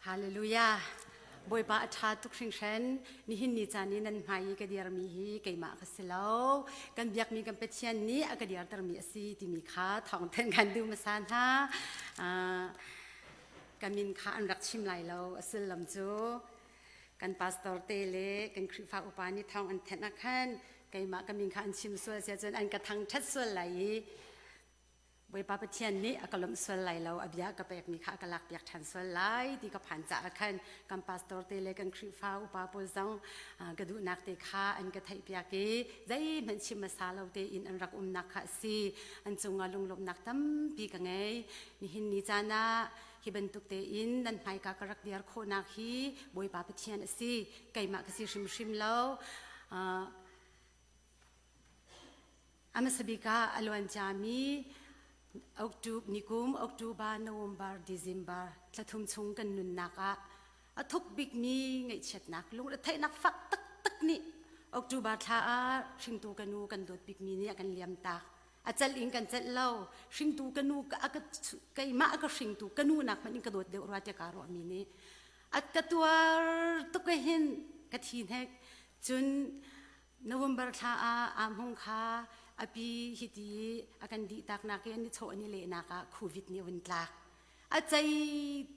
Hallelujah. Bawipa a ṭha tuk hringhran. Nihin ni caan i nan hmai i ka dirmi hi keimah ka si lo. Kan biakmi kan Pathian nih a ka dirtermi a si timi kha thawngthen kan duh hmasa hna. Uh, ka min kha an rak chim lai lo. A sullam cu kan pastor te le kan Khrihfa upa nih thawng an thenh ah khan keimah ka min kha an chim sual sia cun an ka thangṭhat sual lai i Bawipa Pathian nih a ka lawmh sual lai lo, a bia a ka pekmi kha a ka lakpiak ṭhan sual lai ti ka phan caah khan kan pastor te le kan Khrihfa upa pawl zong ka duhnak te kha an ka theihpiak i zeihmanh chim hmasa lo tein an rak umnak kha a si. An cungah lunglawmhnak tampi ka ngei. Nihin ni caan ah hi bantuk tein nan hmaika ka rak dir khawhnak hi Bawipa Pathian a si. Keimah ka si hrimhrim lo. A hmasa bik ah a luanciami October, nikum October, November, December thlathum chung kan nunnak ah a thuk bikmi ngaihchiatnak lungretheihnak fak taktak nih October thla ah hringtu ka nu kan dawt bikmi nih a kan liam tak. A celh in kan celh lo. Hringtu ka nu a ka keimah a ka hringtu ka nu nak hmanh in ka dawt deuh rua tiah kaa ruahmi nih a ka tuar tuk hin ka thi hnek. Cun November thla ah aa hmung kha a pi hiti a kan dih taknak i an i chawh an i lehnak ah covid nih a vun tlak. A cei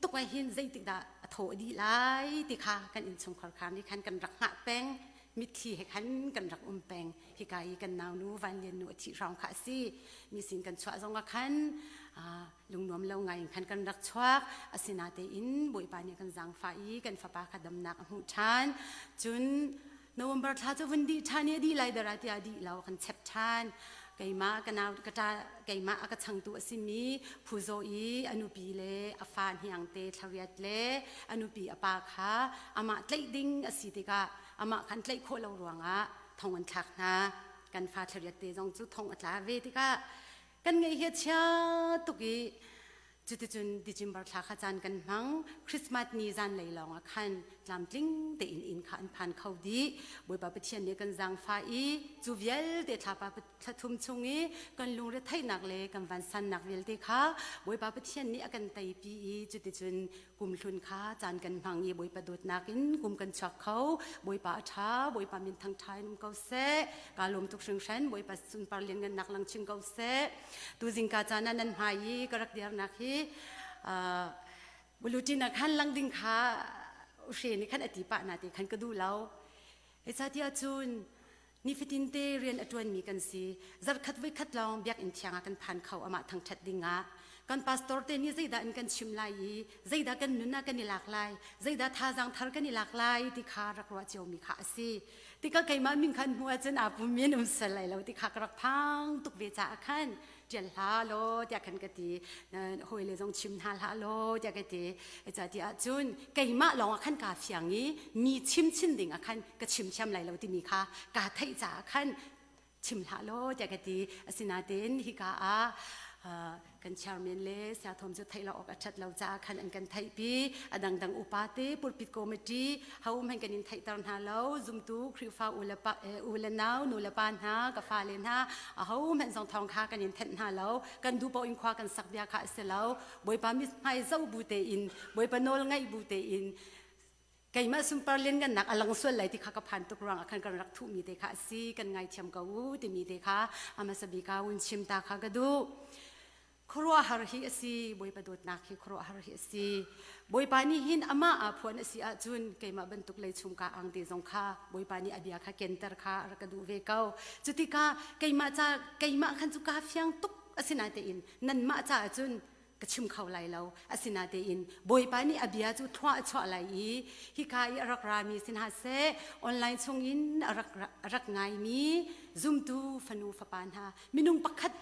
tuk ah hin zeitik dah a thawh dih lai ti kha kan innchungkhar khar nih khan kan rak hngah peng. Mitthli he khan kan rak um peng. Hika i kan naunu Van Lian nu a thih hrawng kha a si. Mi sin kan chuah zong ah khan lungnuam lo ngai in khan kan rak chuak. Asinatein Bawipa nih kan zaangfah i kan fapa kha damnak a hmuh ṭhan. Cun November thla cu vun dih ṭhan i a dih lai dara tiah a dih lo kan chep ṭhan. Keimah ka nau ka ṭa keimah a ka changtu a simi Phuzaw i a nupi le a fa hniangte thlariat le a nupi a pa kha amah tlaih ding a si tikah amah khan tlaih khawh lo ruangah thong an thlak hna. Kan fa thlariat te zong cu thong a tla ve tikah kan ngaih hi a chia tuk i Cuticun December thla kha caan kan hmang. Christmas ni zanlei lawngah khan tlamtling tein inn kha an phan kho dih. Bawipa Pathian nih kan zaangfah i cu vialte thlapa thla thum chung i kan lungretheihnak le kan vansannak vialte kha Bawipa Pathian nih a kan teipi i cuticun kum hlun kha caan kan hmang i Bawipa dawtnak in kum kan chuak kho. Bawipa a ṭha, Bawipa min thangṭha in um ko seh. Kaa lawm tuk hringhran, Bawipa sunpar lianngannak lang chin ko seh. Tu zingka caan ah nan hmai i ka rak dirnak hi bulutin ah khan lang ding kha hre nih khan a ti pah na ti khan ka duh lo. Zeicahtiah cun nifatin te rian a ṭuanmi kan si. Zarhkhat voikhat lawng biakinn thiang ah kan phan kho amah thangṭhat ding ah. Kan pastor te nih zeidah an kan chim lai i zeidah kan nun ah kan i lak lai, zeidah thazaang thar kan i lak lai ti kha rak ruah ciomi kha a si. Tikah keimah min khan hmu ahcun aa pum in um sal lai lo ti kha ka rak phang tuk ve caah khan ṭial hlah law tiah khan ka ti. Hawile zong chim hna hlah law tiah ka ti. Cuti ahcun keimah lawng ah khan kaa fiang i mi chim chin ding ah khan ka chim thiam lai lo timi kha kaa theih caah khan chim hlah law tiah ka ti. Asinain hika ah kan chairman le siathawm cu theih lo awk a ṭhat lo caah khan an kan theihpi. A dangdang upa te pulpit committee ho hmanh kan in theihter hna lo. Zumtu Khrihfa u le pa u le nau nu le pa hna ka fale hna a ho hmanh zong thawng kha kan in thenh hna lo. Kan duh paoh in khua kan sak bia kha a si lo. Bawipa mithmai zoh bu tein Bawipa nawl ngaih bu tein keimah sunpar lianngannak a lang sual lai ti kha ka phan tuk ruangah khan kan rak thuhmi te kha a si kan ngaithiam ko u timi te kha a hmasa bik ah un chim ta kha ka duh khuaruahhar hi a si bawipa dawtnak hi khuaruahhar hi a si bawipa nih hin amah aa phuan a si ahcun keimah bantuk lei chungka ang te zong kha bawipa nih a bia kha kenter kha a rak ka duh ve ko cutikah keimah ca keimah khan cu kaa fiang tuk asinain nanmah caah cun ka chim kho lai lo. Asinain Bawipa nih a bia cu thlua a chuah lai i hika i a rak rami si hna seh, online chungin a rak, a rak ngaimi zumtu fanu fapa hna minung pakhat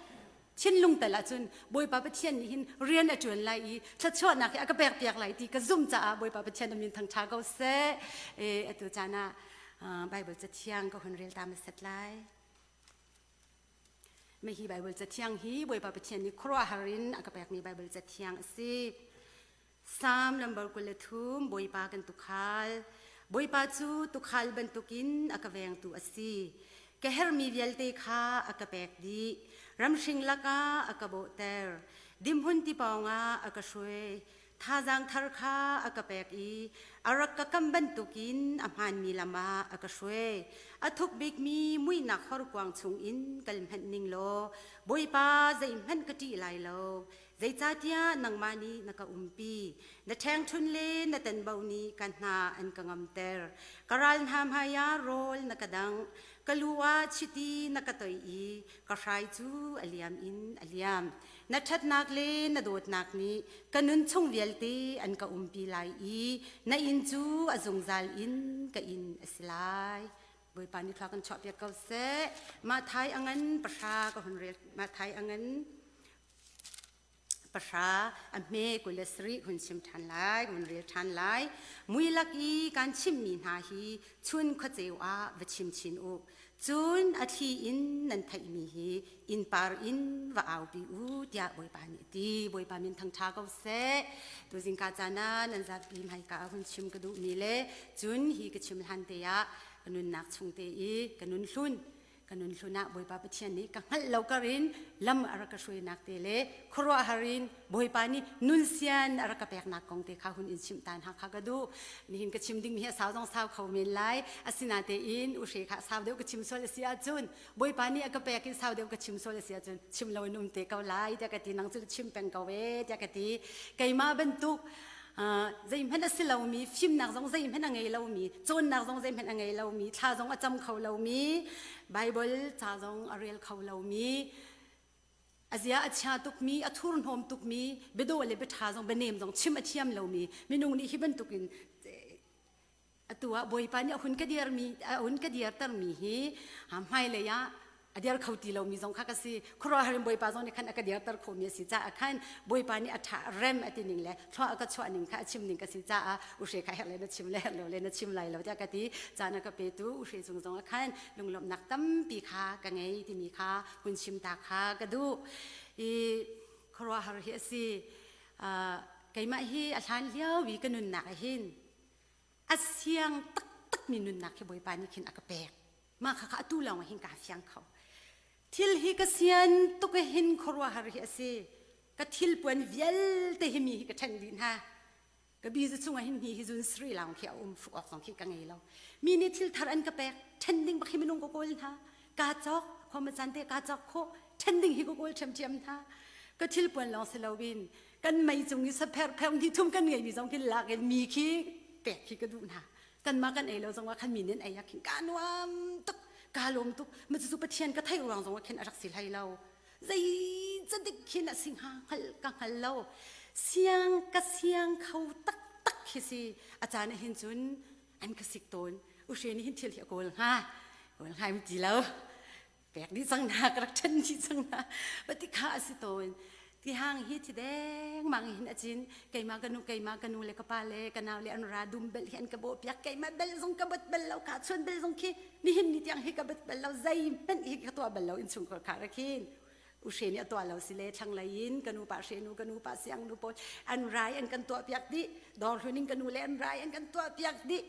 thinlung tal ahcun Bawipa Pathian nih hin rian a ṭuan lai i thluachuahnak hi a ka pekpiak lai ti ka zumh caah Bawipa Pathian a min thangṭha ko seh. E, atu caan ah Bible cathiang ka hun rel ta hmasat lai. Hi Baibal cathiang hi Bawipa Pathian nih khuaruahhar in a ka pekmi Baibal cathiang a si. Psalm number 23 Bawipa kan tukhal. Bawipa cu tukhal bantukin a ka vengtu a si. Ka herhmi vialte kha a ka pek dih. Ramhring lakah a ka bawhter. Dimhun ti pawngah a ka hruai. Thazaang thar kha a ka pek i a rak ka kam bantukin a hmaanmi lam ah a ka hruai. A thuk bikmi muihnak horkuang chungin kal hmanh ning law Bawipa zeihmanh ka ṭih lai lo. Zeicahtiah nangmah nih na ka umpi. Na ṭhengṭhun le na tenbo nih ka hna an ka ngamter. Ka ral hna hmaiah rawl na ka dangh. Ka lu ah chiti na ka toih i ka hrai cu a liam in a liam. Na ṭhatnak le na dawtnak nih ka nun chung vialte an ka umpi lai i na inn cu a zungzal in ka inn a si lai. Bawipa nih thla kan chuahpiak ko seh. Mathai a ngan pahra ka hun rel. Mathai a ngan pahra a hme 27 hun chim ṭhan lai, hun rel ṭhan lai. Mui lak i kan chimmi hna hi chun khuaceu ah va chim chin u. Cun a thli in nan theihmi hi innpar in va aupi u tiah Bawipa nih a ti. Bawipa min thangṭha ko seh. Tuzingka caan ah nan zapi hmaika ah hun chim ka duhmi le cun hi ka chim hlan te ah ka nunnak chung te i ka nun hlun ka nun hlun ah Bawipa Pathian nih ka hngalh lo kar in lam a rak ka hruainak te le khuaruahhar in Bawipa nih nun sian a rak ka peknak kong te kha hun in chimh ta hna kha ka duh. Nihin ka chim ding hi a sau zong sau kho men lai. Asinatein uhre kha sau deuh ka chim sual a si ahcun Bawipa nih a ka pek in sau deuh ka chim sual a si ahcun chim lo in um te ko lai tiah ka ti. Nang cu chim peng ko e tiah ka ti. Keimah bantuk zeihmanh a si lomi fimnak zong zeihmanh a ngei lomi cawnnak zong zeihmanh a ngei lomi thla zong a cam kho lomi Bible ca zong a rel kho lomi a zia a chia tukmi a thurhnawm tukmi biadawh le biaṭha zong bianem zong chim a thiam lomi minung nih hi bantukin atu ah Bawipa nih a hun ka dirmi a hun ka dirtermi hi hmailei ah a dir kho ti lomi zong kha ka si khuaruahhar in Bawipa zong nih khan a ka dirter khomi a si caah khan Bawipa nih a ṭha rem a ti ning le thlua a ka chuah ning kha a chim ning ka si caah uhre kha herh le na chim le herh lo le na chim lai lo tiah ka ti caan a ka petu uhre cung zong ah khan lunglawmhnak tampi kha ka ngei timi kha hun chim ta kha ka duh i khuaruahhar hi a si keimah hi a hlan lio i ka nunnak ah hin a siang taktakmi nunnak hi Bawipa nih khin a ka pek mah kha kha atu lawng ah hin kaa fiang kho thil hi ka sian tuk hin khuaruahhar hi a si ka thil puan vialte hi mi hi ka ṭhen dih hna ka bizu chungah hin hi hi zun sri lawng khi a um hruk awk zong khi ka ngei lo mi nih thil thar an ka pek ṭhen ding bak hi minung ka kawl hna kaa cawk khom caan te kaa cawk khawh ṭhen ding hi ka kawl ṭhiamṭhiam hna ka thil puan lawng si loin kan mei cung i sapher pher ni thum kan ngeimi zong khi lak in mi khi pek khi ka duh hna kanmah kan ei lo zong ah khan mi nih an ei ah khin kaa nuam tuk kaa lawm tuk ma cucu Pathian ka theih ruang zong ah khin a rak si hlei lo zei cadik khin a si hnga hngalh ka hngal lo siang ka siang kho taktak khi si a caan ah hin cun an ka sik tawn uhre nih hin thil hi a kawl hnga kawl hnga im ti lo pek dih cang hna ka rak ṭhen dih cang hna pati kha a si tawn tihang hi thi dengmang hin a cin keimah ka nu keimah ka nu le ka pa le ka nau le an ra dum bel hi an ka bawh piak keimah bel zong ka bat bel lo ka chuan bel zong khi nihin ni tiang hi ka bat bel lo zeihmanh hi ka tuah bel lo innchungkhar kha ra khin uhre nih a tuah lo si le thlanglei in ka nu pa hre nu ka nu pa siang nu pawl an rai an kan tuah piak dih dawr hlun in ka nu le an rai an kan tuah piak dih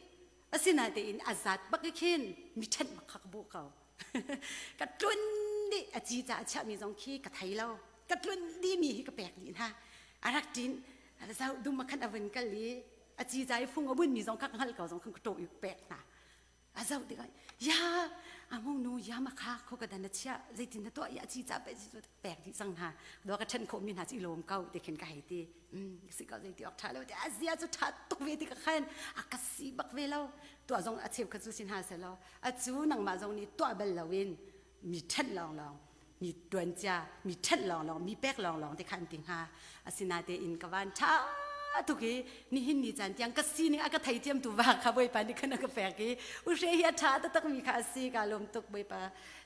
asinatein a zat bak i khin mi ṭhenh bak kha ka bawh ko ka tlun dih a ci ca a chiahmi zong khi ka thei lo ka tlun dihmi hi ka pek dih hna a rak ṭin zau dum ah khan a vun kal i a ci ca i fung a bunmi zong kha ka hngalh ko zong khan ka ṭawh i pek hna a zoh tikah ya among nu ya ma kha kho ka dan a chia zeitin na tuah i a ci ca pe pek dih cang hna dua ka ṭhen khawhmi hna cu i lawm ko ti khin ka hei ti si ko zei ti awk ṭha lo ti a zia cu ṭha tuk ve ti ka khan a ka si bak ve lo tuah zong a cheu kha cu sin ha se lo a cu nangmah zong nih tuah bal loin mi ṭhenh lawnglawng mi tuan cia mi ṭhenh lawnglawng mi pek lawnglawng te kha an ti hnga asinatein ka van ṭha tuk i nihin ni caan tiang ka sining a ka theithiam tu va kha Bawipa nih khan a ka pek i uhre hi a ṭha taktak mi kha a si ka lawm tuk Bawipa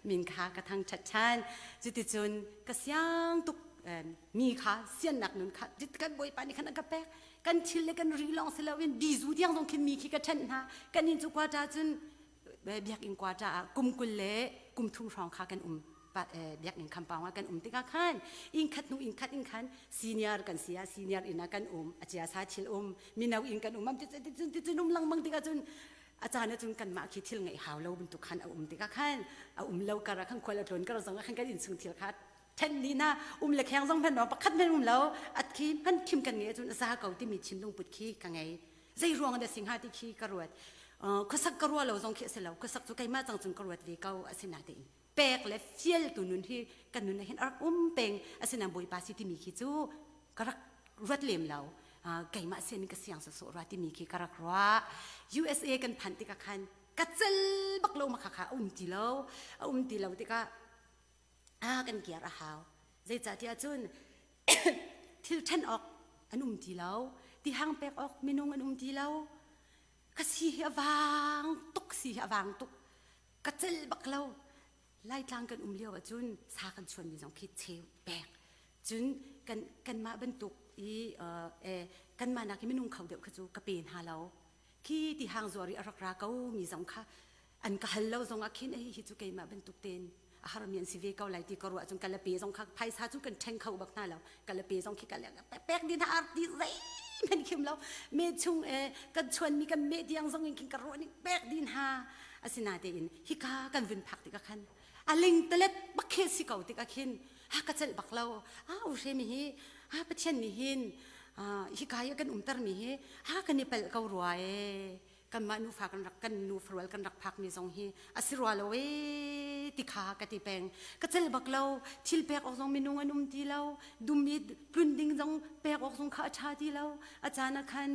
min kha ka thangṭhat ṭhan cuticun ka siang tuk mi kha siannak nun kha kan Bawipa nih khan a ka pek kan thil le kan ri lawng si loin bizu tiang zong khin mi khi ka ṭhenh hna kan inn cu quarter cun biakinn quarter ah kum 20 le kum thum hrawng kha kan um biakinn compound ah kan um tikah khan inn khat hnu inn khat in khan senior kan si ah senior inn ah kan um a chia sa thil um mino inn kan um am ti cun ti cun um lengmang tikah cun a caan ah cun kanmah khi thil ngeih hau lo bantuk khan a um tikah khan a um lo kar ah khan khual a tlawn kar zong ah khan kan innchung thil kha. Then ni na um le kheng zong hman no pakhat hman um lo at khi hman khim kan ngei cun a za ko timi thinlung put khi ka ngei. Zei ruang dah si hnga ti khi ka ruat. Khuasak ka ruah lo zong khi a si lo. Khuasak cu keimah cang cun ka ruat ve ko asinain pek le fial tu nun hi kan nun ah hin a rak um peng asinain Bawipa si timi khi cu ka rak ruat lem lo. Keimah sian in ka siang sawsawh rua timi khi ka rak ruah. USA kan phanh tikah khan ka cel bak lo ma kha kha a um ti lo. A um ti lo tikah a kan kiar a hau. Zeicahtiah cun thil ṭhen awk an um ti lo. Tihang pek awk minung an um ti lo. Ka si hi a vang tuk si hi a vang tuk. Ka cel bak lo. Laitlang kan um lio ahcun sa kan chuanmi zong khi cheu pek. Cun kan kanmah bantuk i eh, kanmah nak i minung kho deuh kha cu ka pe hna lo. Khi tihang zuar i a rak ra ko mi zong kha an ka hal lo zong ah khin ei hi cu keimah bantuk tein a harmi an si ve ko lai ti ka ruah cun ka la pe zong kha phaisa cu kan ṭheng kho bak hna lo ka la pe zong khi ka pek din ar ti zeihmanh khim lo me chung e kan chuanmi kan me tiang zong in khin ka ruah ning pek din ha asinatein hika kan vun phak tikah khan a ling talet bak khi si ko tikah khin ha ka celh bak lo a u hre mi hi ha pathian nih hin hika hi kan umter mi hi ha kan i palh ko rua e kanmah nufa kan rak kan nu farual kan rak phak mi zong hi a si rua lo e ti kha ka ti peng ka cel bak lo thil pek awk zong minung an um ti lo dum i tlun ding zong pek awk zong kha a ṭha ti lo a caan ah khan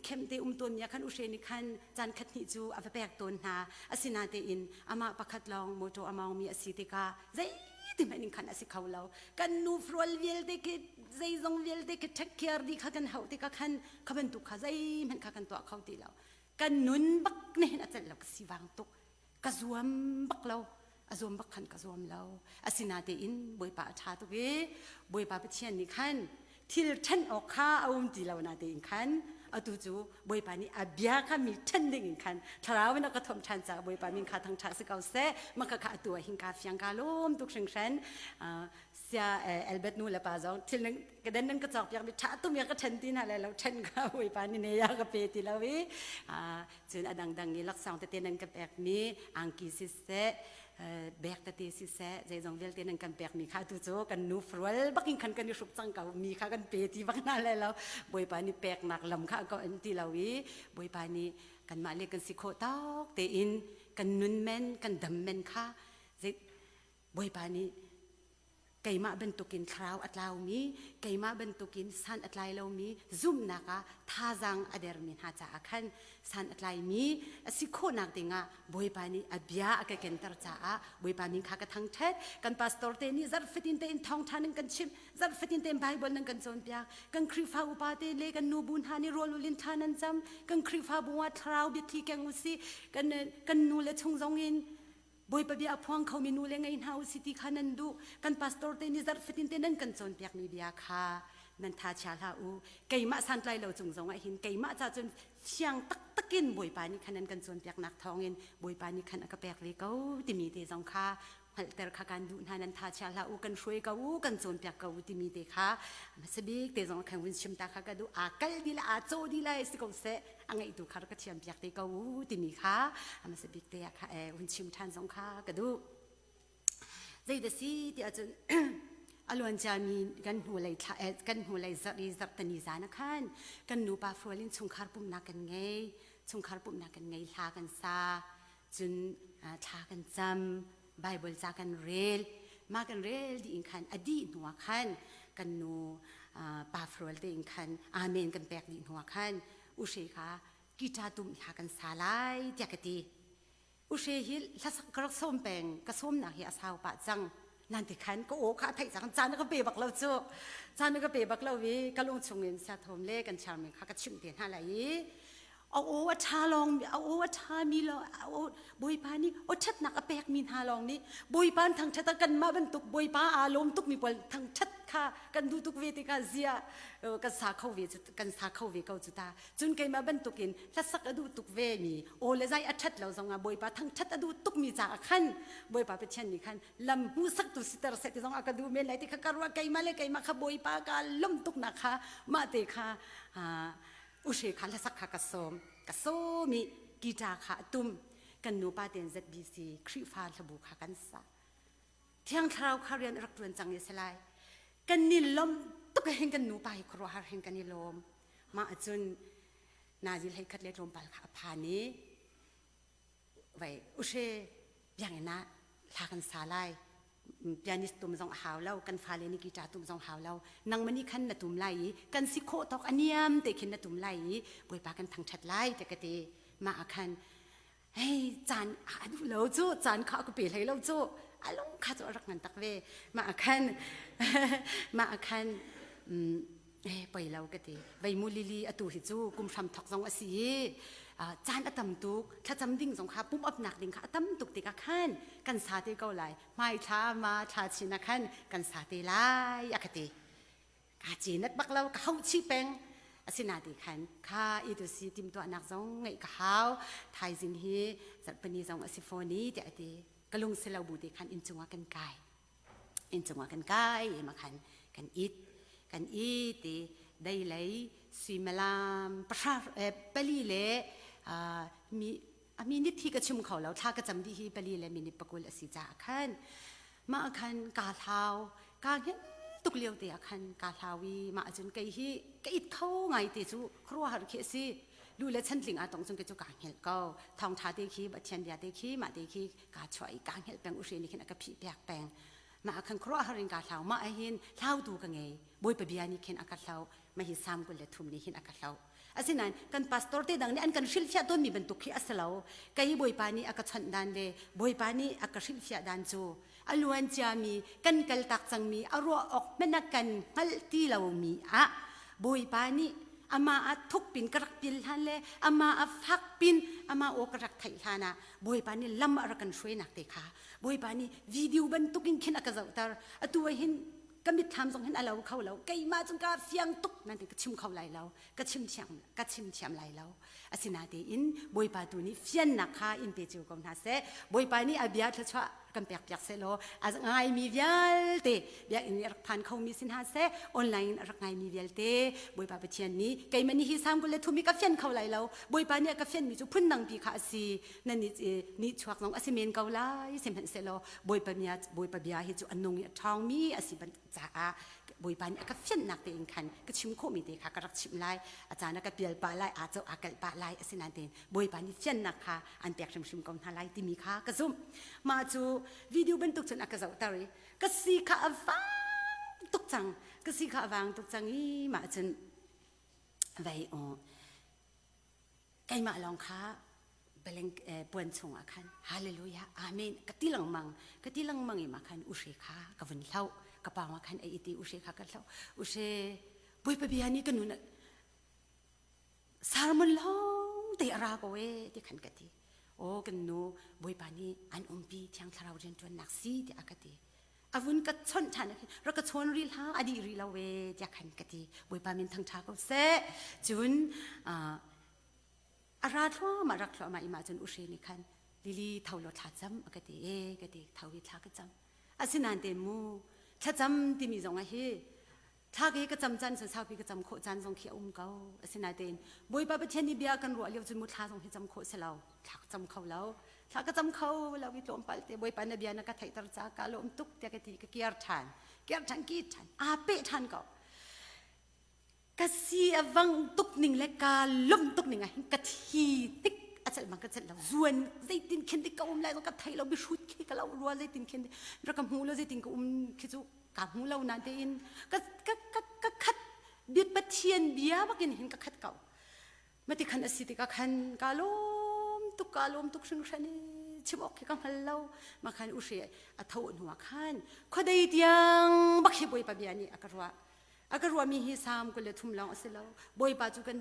khemte um tawn mi ah khan u nih khan caan khat hnih cu a va pek tawn hna asinatein amah pakhat lawng motor a mawng mi a si tikah zeiti hmanh in khan a si kho lo kan nu farual vialte khi zeizong vialte khi take care dih kha kan hauh tikah khan kha bantuk kha zeihmanh kha kan tuah kho ti lo kan nun bak ne hin a celh lo ka si vang tuk ka zuam bak lo a zuam bak khan ka zuam lo asinatein bawipa a ṭha tuk i bawipa pathian nih khan thil ṭhen awk kha a um ti lo natein khan atu cu bawipa nih a bia kha mi ṭhen ding in khan thlarau in a ka thawm ṭhan caah bawipa min kha thangṭha si ko seh maka kha atu ah hin ka fiang ka lawm tuk hringhran sia Albert nu le pa zong thil nan ka den nan ka cawk piak mi ṭha tum ya ka ṭhen ti hna lai lo ṭhen ka bawipa nih ne ya ka pe ti lo i cun a dangdang i laksawng tete nan ka pek mi angki siseh bek tete siseh zeizong vialte nan kan pek mi kha tu cu kan nu farual bakin khan kan i hruk cang ko mi kha kan pe ti bak hna lai lo bawipa nih peknak lam kha ko an ti lo i bawipa nih kanmah le kan si khawh tawk tein kan nun men kan dam men kha Bawipa nih keimah bantukin thlarau a tlaumi, keimah bantukin san a tlai lomi, zumhnak ah thazaang a dermi hna caah khan san a tlaimi a si khawhnak dingah Bawipa nih a bia a ka kenter caah Bawipa min kha ka thangṭhat. Kan pastor te nih zarh fatin tein thawngṭha nan kan chimh, zarh fatin tein Bible nan kan cawnpiak. Kan Khrihfa upa te le kan nubu hna nih rawl ul in thla nan cam. Kan Khrihfabu ah thlarau biathli keng u si. Kan, kan nu le chung zong in Bawipa bia a phuang khomi nu le ngei hna u si ti kha nan duh. Kan pastor te nih zarh fatin te nan kan cawnpiakmi bia kha nan tha chia hlah u. Keimah santlai lo cung zong ah hin keimah ca cun fiang taktak in Bawipa nih khan nan kan cawnpiaknak thawngin Bawipa nih khan a ka pek ve ko timi te zong kha hngalhter kha kan duh hna nan tha chia hlah u kan hruai ko u kan cawnpiak ko u timi te kha hmasa bik te zong khan vun chim ta kha ka duh aa kal dih le aa cawh dih lai si ko seh a ngaihtu kha ka thiam piak te ko u timi kha hmasa bik te ah kha hun chim ṭhan zong kha ka duh zei da si ti ahcun a luan ciami kan hnulei thla kan hnulei zarh i zarhtani zan ah khan kan nupa fual in chungkhar pumhnak kan ngei chungkhar pumhnak kan ngei hla kan sa cun thla kan cam Bible ca kan rel mah kan rel dih in khan a dih hnu ah khan kan nu pa farual te in khan amen kan pek dih hnu ah khan u hre kha guitar tum hla kan sa lai tiah ka ti u hre hi hlasak ka rak sawm peng ka sawmnak hi a sau pah cang nan ti khan ka aw kha a theih cang caan ka pe bak lo cu caan ka pe bak lo i ka lung chung in siathawm le kan chairman kha ka chimh te hna lai i a aw a ṭha lawng a aw a ṭhami lawng a aw Bawipa nih aw ṭhatnak a pekmi hna lawng nih Bawipa an thangṭhat ah kanmah bantuk Bawipa aa lawm tukmi pawl thangṭhat kha kan duh tuk ve tikah ziah kan sa kho ve kan sa kho ve ko cu ta cun keimah bantukin hlasak a duh tuk ve mi aw le zai a ṭhat lo zongah Bawipa thangṭhat a duh tukmi caah khan Bawipa Pathian nih khan lam hmuhsaktu siter seh ti zong a ka duh men lai ti kha ka ruah keimah le keimah kha Bawipa ka lawmh tuknak kha mah te kha uhre kha hlasak kha ka sawm ka sawm i guitar kha a tum kan nupa tein ZBC Khrihfa hlabu kha kan sa. Thiang Thlarau kha rian a rak ṭuan cang i a si lai. Kan ni lawm tuk hin kan nupa hi khuaruahhar hin kan i lawm. Mah ahcun nazi hlei khat le tlawmpal kha a phan i vai uhre biakinn ah hla kan sa lai. Pianist tum zong a hau lo, kan fale nih guitar tum zong hau lo. Nangmah nih khan na tum lai i kan si khawh tawk a niam te khin na tum lai i Bawipa kan thangṭhat lai te ka ti. Mah ah khan hei caan a duh lo cu caan kha a ka pe hlei lo cu a lung kha cu a rak ngan tak ve mah ah khan mah ah khan eh poi lo ka ti vei mu lili atu hi cu kum hram thok zong a si i caan a tam tuk thlacam ding zong kha pum upnak ding kha a tam tuk tikah khan kan sa te ko lai hmai thla ma thla chin ah khan kan sa te lai a ka ti Ka cinat bak lo, ka hauh chih peng. Asinain khan kha i tu si timhtuahnak zong ngeih ka hau. Thaizing hi zarhpini zong a si fawn i tiah a ti. Ka lung si lo bu te khan inncung ah kan kai. Inncung ah kan kai i ma khan kan it. Kan it i deilei suimilam pahra eh, pali le uh, mi a minute hi ka chim kho lo thla ka cam dih hi pali le minute pakul a si caah khan mah khan kaa hlau kaa hngilh tuk lio te ah khan kaa hlau i mah cun kei hi ka it kho ngai te cu khuaruahhar khi a si lu le chantling aa tong cun kei cu kaa hngilh ko thawngtha te khi Pathian bia te khi mah te khi kaa chuah i kaa hngilh peng uhri nih khin a ka phih piak peng mah ah khan khuaruahhar in kaa hlau mah ah hin hlautu ka ngei Bawipa bia nih khin a ka hlau mah hi Salm 23 nih hin a ka hlau Asinain kan pastor te dang nih an kan hrilhfiah tawnmi bantuk khi a si lo. Kei Bawipa nih a ka chawnh dan le Bawipa nih a ka hrilhfiah dan cu a luan ciami kan kaltak cangmi a ruah awk hmanh ah kan hngalh ti lomi ah Bawipa nih amah ah thukpin ka rak pil hlan le amah ah fakpin amah aw ka rak theih hlan ah Bawipa nih lam a rak kan hruainak te kha Bawipa nih video bantukin khin a ka zohter atu ah hin ka mitthlam zong hin a lo kho lo keimah cung ka fiang tuk nan ti ka chim kho lai lo ka chim thiam ka chim thiam lai lo asinatein bawipa tu nih fiannak kha in pe cio ko hna seh bawipa nih a bia thluachuah kan pek piak seh law a ngaimi vialte biakinn nih a rak phan khomi si hna seh online in a rak ngaimi vialte bawipa pathian nih keimah nih hi sam 23 hi ka fian kho lai lo bawipa nih a ka fianmi cu phun dangpi kha a si nan nih chuak zong a si men ko lai sihmanhsehlaw Bawipa bia Bawipa bia hi cu a nung i a ṭhawngmi a si caah Bawipa nih a ka fianhnak tein khan ka chim khawhmi te kha ka rak chimh lai a caan ah ka pial pah lai aa coh aa kalh pah lai asinain tein Bawipa nih fiannak kha an pek hrimhrim ko hna lai timi kha ka zumh mah cu video bantuk cun a ka zohter i ka si kha a vang tuk cang ka si kha a vang tuk cang i mah cun vei aw keimah lawng kha baleng puan chungah khan hallelujah amen ka ti lengmang ka ti lengmang i mah khan uhre kha ka vun hloh ka pawng ah khan a it i uhre kha ka hloh uhre bawipa bia nih ka nun sermon lawng te a ra ko e ti khan ka ti o kan nu bawipa nih an umpi thiang thlarau rian ṭuannak si tiah a ka ti a vun ka chawnh ṭhan rak ka chawn rih hlah a dih rih lo e tiah khan ka ti bawipa min thangṭha ko seh cun a ra thluahmah rak thluahmah i mah cun uhre nih khan lili tho law thla cam a ka ti e ka ti tho i thla ka cam asinain te mu thlacam timi zong ah hi thla ke ka cam caan cun saupi ka cam khawh caan zong khi a um ko asinain Bawipa Pathian nih bia kan ruah lio cun mu thla zong hi cam khawh si lo thla ka cam kho lo thla ka cam kho lo i tlawmpal te Bawipa na bia na ka theihter ca ka lawm tuk tiah ka ti ka kiar ṭhan kiar ṭhan ki ṭhan aa peh ṭhan ko ka si a vang tuk ning le ka lum tuk ning ah hin ka thi tik a celh bang ka celh lo zuan zeitin khin dik ka um lai ka thei lo bihrut khi ka lo rua zeitin khin rak ka hmu lo zeitin ka um khi cu ka hmu lo na tein ka ka ka ka khat bia pathian bia bakin hin ka khat ko mati khan a si tikah khan ka lawm tuk ka lawm tuk hringhran i chim awk khi ka hngal lo ma khan uhre a tho hnu ah khan khuadei tiang bak hi bawipa bia nih a ka ruah a ka ruahmi hi Salm 23 lawng a si lo bawipa cu kan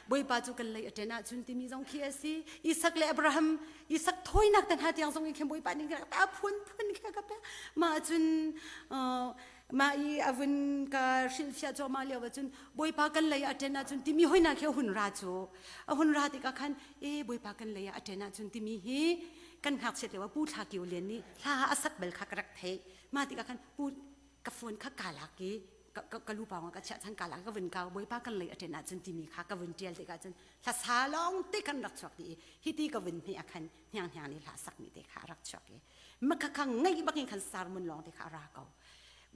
bawipa cu kan lei a ṭen ahcun timi zong khi a si Isak le Abraham Isak thawinak te hna tiang zong in khin bawipa nih a phunphun khi a ka pek mah cun mah i a vun ka hrilhfiah cuahmah lio ahcun bawipa kan lei a ṭen ahcun timi hoina khi a hun ra cu a hun ra tikah khan e bawipa kan lei ah a ṭen ahcun timi hi kan ngakchiat lio ah Pu Thla Kio Lian nih hla a sak bal kha ka rak theih mah tikah khan pu ka phone kha kaa lak i. ka lu pawng ah ka chiah chan ka la ka vun kau Bawipa kan lei a ṭen ahcun timi kha ka vun ṭial tikah cun hlasa lawng te kan rak chuak dih i hiti ka vun hmeh ah khan hniang hniang nih hla sakmi te kha a rak chuak i makha kha ngaih bakin khan sermon lawng te kha a ra ko.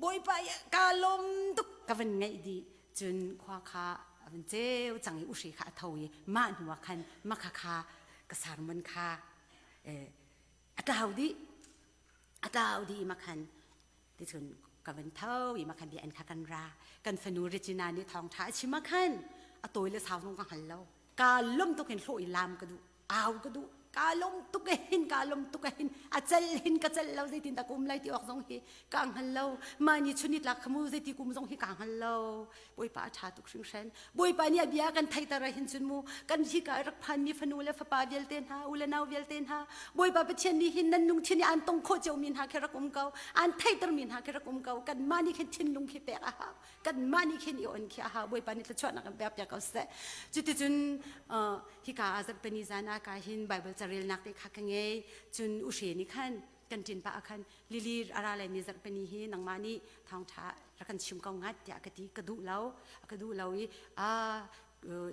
Bawipa ka lawm tuk ka van ngaih dih cun khua kha a van ceu cang i uhri kha a tho i mah hnu ah khan makha kha ka sermon kha a tlau dih a tlau dih i makhan ticun ka van tho i makhan bia in kha kan ra. Kan fanu Regina nih thawngṭha a chim ah khan a tawi le sau zong ka hngal lo. Ka lawm tuk in hlawh i laam ka duh, au ka duh. Ka lawm tuk e hin, ka lawm tuk e hin, a cel hin ka cel lo. Zeitin dah ka um lai ti awk zong hi ka hngal lo. Mah ni chun ni tlak khamu zeiti kum zong hi ka hngal lo. Bawipa a ṭha tuk hringhran. Bawipa nih a bia kan theihter ah hin cun mu kan hi ka rak phanmi fanu le fapa vialte hna, u le nau vialte hna, Bawipa Pathian nih hin nan lungthin i aan tong khawh ciomi hna khi rak um ko, aan theihtermi hna khi rak um ko. Kanmah nih khin thinlung khi pek a hau, kanmah nih khin i on khi a hau. Bawipa nih thluachuahnak kan pek piak ko seh. Cuticun hika ah zarhpini zan ah ka hin Bible carelnak te kha ka ngei. Cun uhre nih khan kan ṭin pah ah khan Lily, a ra laimi zarhpini hi nangmah nih thawngṭha rak kan chim ko ngat tiah ka ti. Ka duh lo, ka duh lo i a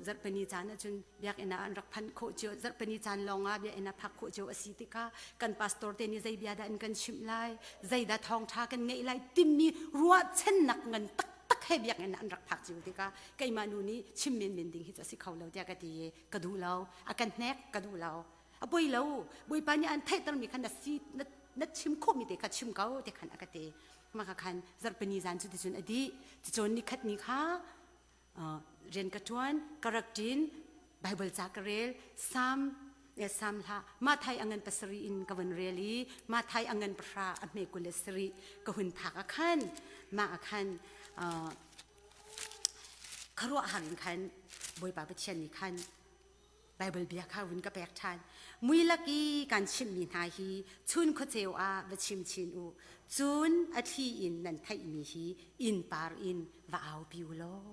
zarhpini caan ahcun biakinn ah an rak phanh khawh cio, zarhpini caan lawng ah biakinn ah phak khawh cio a si tikah kan pastor te nih zei bia dah an kan chimh lai, zeidah thawngṭha kan ngeih lai timi ruahchannak ngan taktak he biakinn ah an rak phak cio tikah keimah nu nih chim menmen ding hi cu a si kho lo tiah ka ti i ka duh lo. A kan hnek, ka duh lo. A poi lo, Bawipa nih an theihtermi kha na si na chim khawhmi te kha chim ko te khan a ka ti. Mah kha khan zarhpini zan cu ticun a dih. Cucun nikhat ni kha rian ka ṭuan, ka rak ṭin, Bible ca ka rel, Salm Salm hlah Mathai a ngan pasarih in ka vun rel i Mathai a ngan pahra a hme 27 ka hun phak ah khan mah ah khan khuaruahhar in khan Bawipa Pathian nih khan Baibal bia kha vun ka pek ṭhan. Muilak i kan chimhmi hna hi chun khuaceu ah va chim chin u. Cun a thli in nan theihmi hi innpar in va aupi u law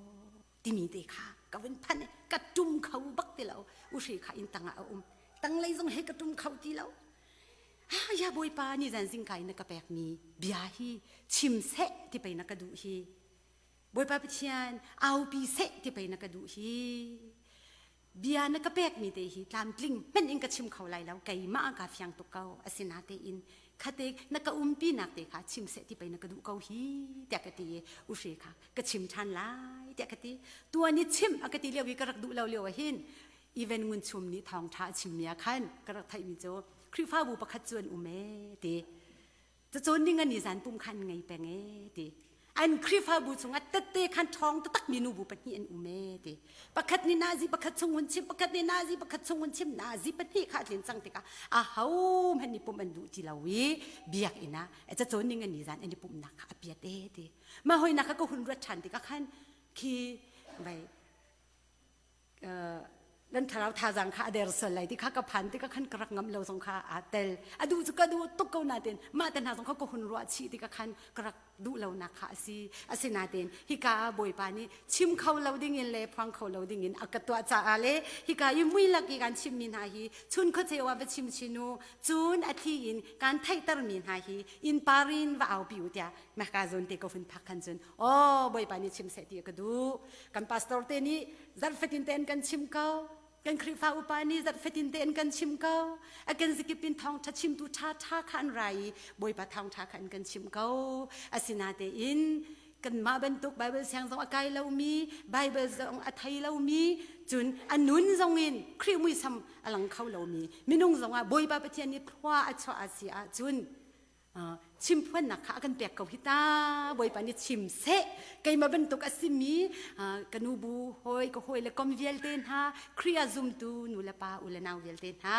timi te kha ka vun phanh i ka ṭum kho bak ti lo. Uhri kha inn tangah a um. Tanglei zong he ka ṭum kho ti lo. Ah, ya Bawipa, nizan zingka in na ka pekmi bia hi chim seh ti pei na ka duh hi. Bawipa Pathian, aupi seh ti pei na ka duh hi. Bia na ka pekmi te hi tlamtling hmanh in ka chim kho lai lo, keimah ka fiang tuk ko. Asinatein khate na ka umpinak te kha chim seh ti pei na ka duh ko hi tiah ka ti i uhre kha ka chim ṭhan lai tiah ka ti. Tuan i chim a ka ti lio i ka rak duh lo lio ah hin even Ngun Chum nih thawngṭha a chimmi ah khan ka rak theihmi cu Khrihfabu pakhat cu an um ee ti. Cacawn ning an i zan pum kha an ngei peng ee ti. An Khrihfabu chungah tette khan ṭhawng taktak mi nubu pahnih an um ee ti. Pakhat nih nazi pakhat chung hun chim, pakhat nih nazi pakhat chung hun chim, nazi pahnih kha a tlin cang tikah a ho hmanh nih pumh an duh ti lo i biakinn ah cacawn ning an i zan an i pumhnak kha a piat ee ti. Mah hoinak kha ka hun ruat ṭhan tikah khan khi vai nan thlarau thazaang kha a der sual lai ti kha ka phan ti ka khan ka rak ngam lo zong kha aa tel. A duh cu ka duh tuk ko nain mah te hna zong kha ka hun ruah chih ti ka khan ka rak duh lo nak kha a si. Asinain hika ah Bawipa nih chim kho lo ding in le phuang kho lo ding in a ka tuah caah le hika i muilak i kan chimmi hna hi chun khuaceu ah va chim chin u, cun a thli in kan theihtermi hna hi innpar in va aupi u tiah maka zawn te ka hun phak khan cun aw Bawipa nih chim seh ti ka duh. Kan pastor te nih zarh fatin tein kan chim ko. Kan Khrihfa upa nih zarh fatin tein kan chim ko. A kan zikip in thawngṭha chimtu ṭhaṭha kha an ra i Bawipa thawngṭha kha an kan chim ko. Asinatein kanmah bantuk Bible siang zong a kai lomi, Bible zong a thei lomi, cun a nun zong in Khrih muisam a lang kho lomi minung zong ah Bawipa Pathian nih thlua a chuah a si ahcun chimphuannak kha a kan pek ko hi ta. Bawipa nih chim seh. Keimah bantuk a simi ka nu bu hawi ka hawi le kom vialte hna, Khrih ah zumtu nu le pa u le nau vialte hna,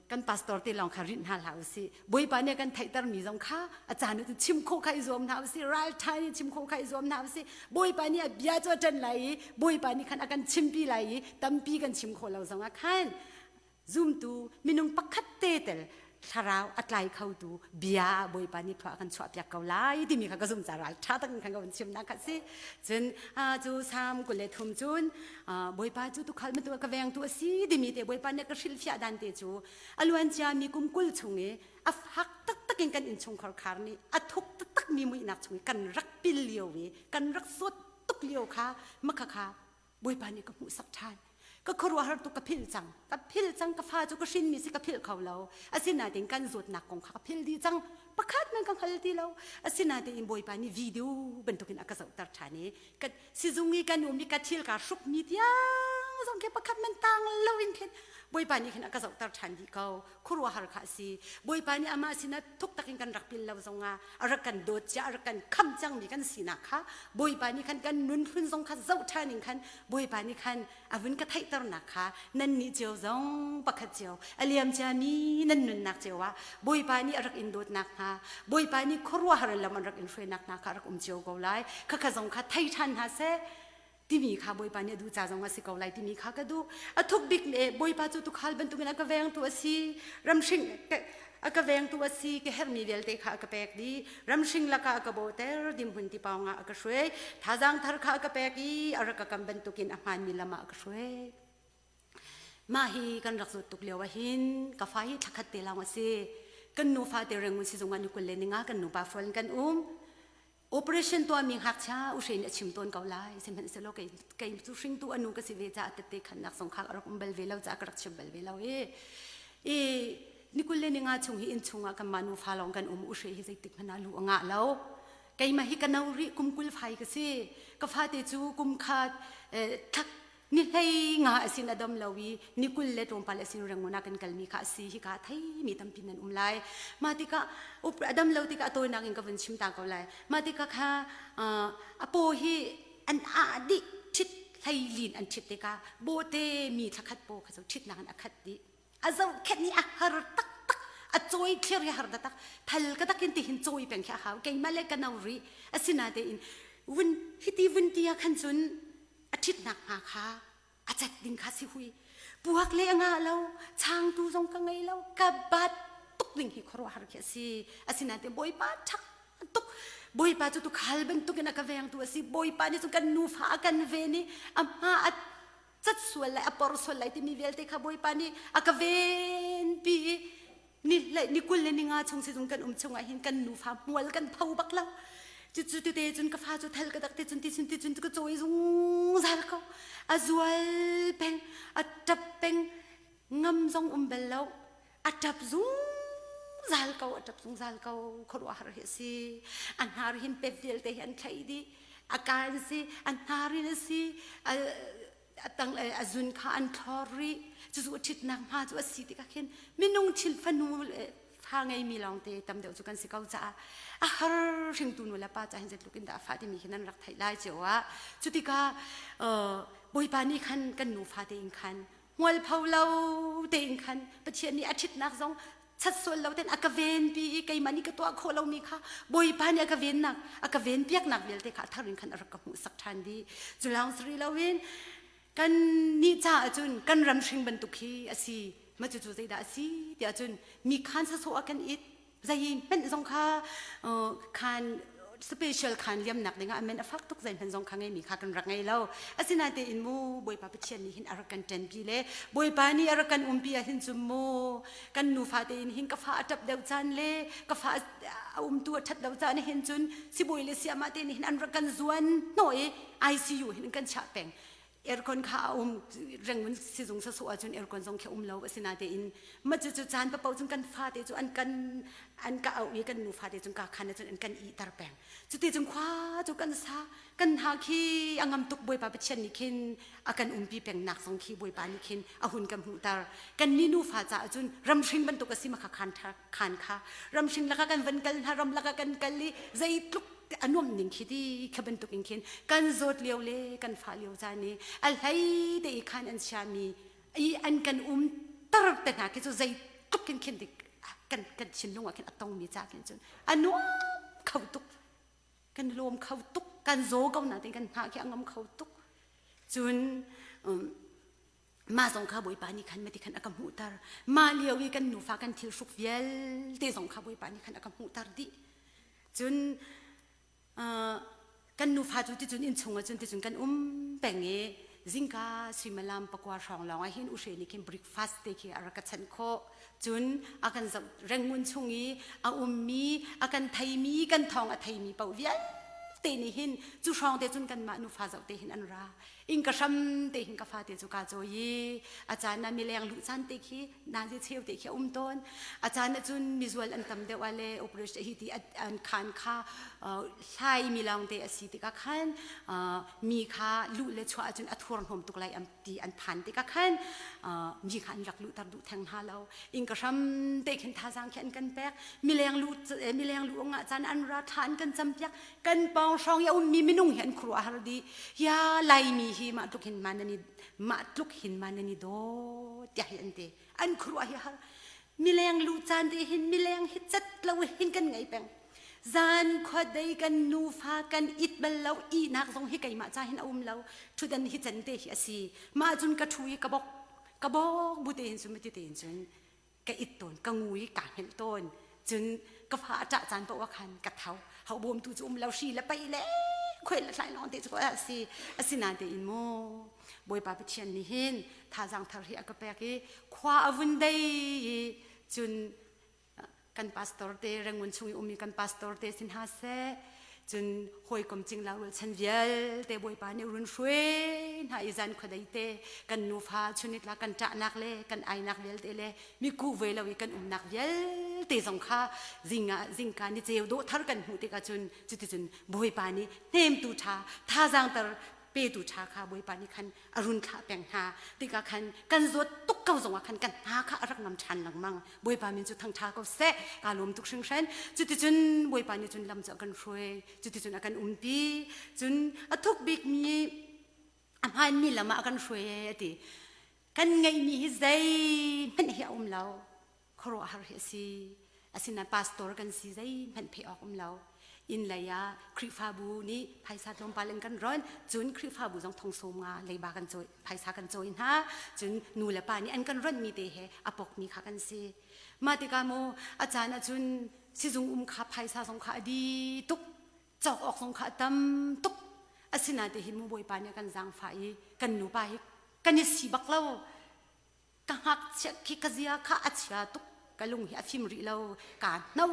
kan pastor te lawng kha rinh hna hlah usih. Bawipa nih a kan theihtermi zong kha a caan ah chim khawh kha i zuam hna usih, ralṭha in chim khawh kha i zuam hna usih. Bawipa nih a bia cu a ṭan lai i Bawipa nih khan a kan chimpi lai i tampi kan chim khawh lo zong ah khan zumtu minung pakhat te tel thlarau a tlai khotu bia ah Bawipa nih thlua kan chuahpiak ko lai timi kha ka zum ca ral ṭha tak in khan ka vun chimnak kha si. Cun cu Salm 23 cun Bawipa cu tuukhal bantuk ka vengtu a si timi te Bawipa nih ka hrilhfiah dan te cu a luancia mi kum 20 chung i a fak taktak. in kan innchungkhar khar nih a thuk taktak mi muihnak chung i kan rak pil lio i kan rak zawt tuk lio kha makha kha Bawipa nih ka hmuhsak ṭhan. Ka khuaruahhar tuk ka philh cang. Ka philh cang ka fa cu ka hrinmi si ka philh kho lo. Asinain kan zawtnak kong kha ka philh dih cang. Pakhat man ka hngal ti lo. Asinain Bawipa nih video bantukin a ka zohter ṭhan i ka sizung i kan um i ka thil kaa hrukmi tiang zong khi pakhat man tang lo in khin Bawipa nih khin a ka zohter ṭhan dih ko. Khuaruahhar kha a si. Bawipa nih amah sinah thuk takin kan rak pil lo zongah a rak kan dawt cia a rak kan khamh cangmi kan sinak kha Bawipa nih khan kan nun hlun zong kha zoh ṭhan in khan Bawipa nih khan a vun ka theihternak kha nan nih cio zong pakhat cio a liam ciami nan nunnak cio ah Bawipa nih a rak in dawtnak hna Bawipa nih khuaruahhar lam an rak in hruainak hna kha a rak um cio ko lai khakha zong kha thei ṭhan hna seh timi kha Bawipa nih a duh ca zong a si ko lai timi kha ka duh. A thuk bik le Bawipa cu tuukhal bantukin a ka vengtu a si. Ramhring a ka vengtu a si. Ka herhmi vialte kha a ka pek dih. Ramhring lakah a ka bawhter, dimhmun ti pawng ah a ka hruai. Thazaang thar kha a ka pek i a rak ka kam bantukin a hmaanmi lam ah a ka hruai. Mah hi kan rak zawt tuk lio ah hin ka fa hi thlakhat te lawng a si. Kan nufa te Rangoon sizung ah ni 20 le ni nga kan nupa fual in kan um. Operation tuahmi ngakchia u hre nih a chim tawn ko lai. Sihmanhsehlaw kei kei cu hringtu a nu ka si ve caah tette khannak zong kha a rak um bal ve lo caah ka rak chim bal ve lo i i ni 20 le ni nga chung hi inn chungah kanmah nufa lawng kan um u hre hi zeitik hmanh ah lu a ngah lo. Keimah hi ka no rih kum 20 fai ka si. Ka fate cu kum khat thak ni hlei nga a sin a dam lo i ni 20 le tlawmpal a sin Rangoon ah kan kalmi kha a si hi ka theimi tampi nan um lai mah tikah a dam lo tikah a tawinak in ka vun chim ta ko lai mah tikah kha a paw hi an ah dih ṭhit hlei lin an ṭhit tikah bawhte mi thlakhat paw kha cu ṭhitnak in a khat dih a zohkhenh hi a har taktak a cawi thlir hi har taktak thal ka takin ti hin cawi peng khi a hau keimah le ka no rih asinatein vun hiti vun ti ah khan cun a ṭhitnak hnga kha a cat ding kha si hui puak le a ngah lo changtu zong ka ngei lo ka bat tuk ding hi khuaruahhar khi a si asinain bawipa ṭhak tuk bawipa cu tukhal bantukin a ka vengtu a si bawipa nih cun kan nufa a kan ven i a hma a cat sual lai a por sual lai timi vialte kha bawipa nih a ka venpi i ni hlei ni 20 le ni nga chung sizung kan um chungah hin kan nufa hmual kan pho bak lo cucu tute cun ka fa cu thal ka dak te cun ti cun ti cun ka cawi zungzal ko a zual peng a tap peng ngam zong um bel lo a tap zungzal ko a tap zungzal ko khuaruahhar hi a si a hnar hin pet vialte hi an thlai dih a kaan si a hnar in a si a tang a zun kha an thlor rih cucu a ṭhitnak hma cu a si tikah khin minung thil fanu le fa ngeimi lawngte tam deuh cu kan si ko caah a har hringtu nu le pa ca hin zeitluk in dah a fah timi khi nan rak theih lai cio ah cutikah Bawipa nih khan kan nufa tein khan hmualpho lo tein khan Pathian nih a ṭhitnak zong chat sual lo tein a ka venpi i keimah nih ka tuah khawh lomi kha Bawipa nih a ka vennak a ka venpiaknak vialte kha a thar in khan a rak ka hmuhsak ṭhan dih cu lawng si rih loin kan nih caah cun kan ram hring bantuk hi a si ma cucu zeidah a si tiah cun mi khan sasawh ah kan it zei hmanh zong kha khan special khan liamnak dingah amen a fak tuk zei hmanh zong kha ngeimi kha kan rak ngei lo asinain mu Bawipa Pathian nih hin a rak kan ṭenpi le Bawipa nih a rak kan umpi ah hin cun mu kan nufa tein hin ka fa a ṭap deuh caan le ka fa a umtu a ṭhat lo caan hin cun sibawi le siamah te nih hin an rak kan zuan hnawh i ICU hin kan chiah peng aircon kha a um Rangoon sizung sasawh ahcun aircon zong khi um lo asinatein mah cu cu caan paoh cun kan fate cu an kan an ka auh i kan nu fate cun ka khan ahcun an kan ihter peng cuti cun khua cu kan sa kan hna khi a ngam tuk Bawipa Pathian nih khin a kan umpi peng nak zong khi Bawipa nih khin a hun kan hmuhter kan ni nufa caah cun ramhring bantuk a si ma kha khan khan kha ramhring laka kan van kal hna ram laka kan kal i zeitluk a nuamh ning khi ti kha bantuk in khin kan zawt lio le kan fah lio caan i a hlei te i khan an chiami i an kan um tar te hna khi cu zeitluk khin khin dik kan kan thinlung ah khin a tongmi ca khin cun a nuam kho tuk kan lawm kho tuk kan zaw ko na tin kan hna khi a ngam kho tuk cun mah zong kha Bawipa nih khan mati khan a ka hmuhter mah lio i kan nufa kan thil hruk vialte zong kha Bawipa nih khan a ka hmuhter dih cun kan nufa cu ticun innchung ah cun ticun kan um peng i. Zingka suimilam pakua hrawng lawng ah hin U Hre nih khin breakfast te khi a rak ka chanh khawh. Cun a kan zoh Rangoon chung i a ummi, a kan theimi, kan thawng a theimi paoh vialte nih hin cu hrawng te cun kanmah nufa zoh te hin an ra. Inn ka hram te hin ka fate cu kaa cawi i a caan ah mileng luh caan te khi nazi cheu te khi a um tawn. A caan ah cun mizual an tam deuh ah le operation hi ti an khaan kha hlai mi lawng te a si tikah khan mi kha luh le chuah ahcun a thurhnawm tuk lai ti an phan tikah khan mi kha an rak luhter duh theng hna lo. Inn ka hram te khin thazaang khi an kan pek. Mileng luh mileng luh ngah caan an ra thla an kan campiak. Kan pawng hrawng i a ummi minung hi an khuaruah har dih. Ya Laimi hi mah tluk hin ma nan i mah tluk hin ma nan i dawt tiah hi an ti. An khuaruah hi har. Mileng luh caan te hin mileng hi cat lo hin kan ngei peng. Zan khuadei kan nufa kan it bal lo ihnak zong hi keimah ca hin a um lo. Ṭhutdan hi can te hi a si. Mah cun ka ṭhu i ka bok ka bok bu te hin cun mati te hin cun ka it tawn ka ngu i kaa hngilh tawn. Cun ka fa a ṭah caan paoh ah khan ka tho. Ho bawmtu cu um lo hri le paih le khuai le thlai lawng te cu a si. Asinain tein mu Bawipa Pathian nih hin thazaang thar hi a ka pek i khua a vun dei i cun kan pastor te Rangoon chung i ummi kan pastor te sin hna seh cun hawikom cingla rualchan vialte Bawipa nih run hruai hna i zan khuadei te kan nufa chunitla kan ṭahnak le kan ainak vialte le miku ve lo i kan umnak vialte zong kha zing ah zingka ni ceu dawh thar kan hmuh tikah cun cuticun Bawipa nih hnemtu ṭha thazaang ter petu ṭha kha Bawipa nih khan a run thlah peng hna tikah khan kan zawt tuk ko zongah khan kan hna kha a rak ngam ṭhan lengmang Bawipa min cu thangṭha ko seh kaa lawm tuk hringhran cuticun Bawipa nih cun lam cu a kan hruai cuticun a kan umpi cun a thuk bikmi a hmaanmi lam ah a kan hruai a ti kan ngeihmi hi zeihmanh hi a um lo khuaruahhar hi a si. Asinain pastor kan si zeihmanh phe awk um lo. Inn lei ah Khrihfabu nih phaisa tlawmpal in kan ron, cun Khrihfabu zong thong sawm nga leiba kan cawi, phaisa kan cawi hna. Cun nu le pa nih an kan ronhmi te he a pokmi kha kan si. Mah tikah mu a caan ahcun sizung um kha phaisa zong kha a di tuk, cawk awk zong kha a tam tuk. Asinain te hi mu Bawipa nih a kan zaangfah i kan nupa hi kan i si bak lo. Ka ngakchia khi ka zia kha a chia tuk ka lung hi a fim rih lo ka hno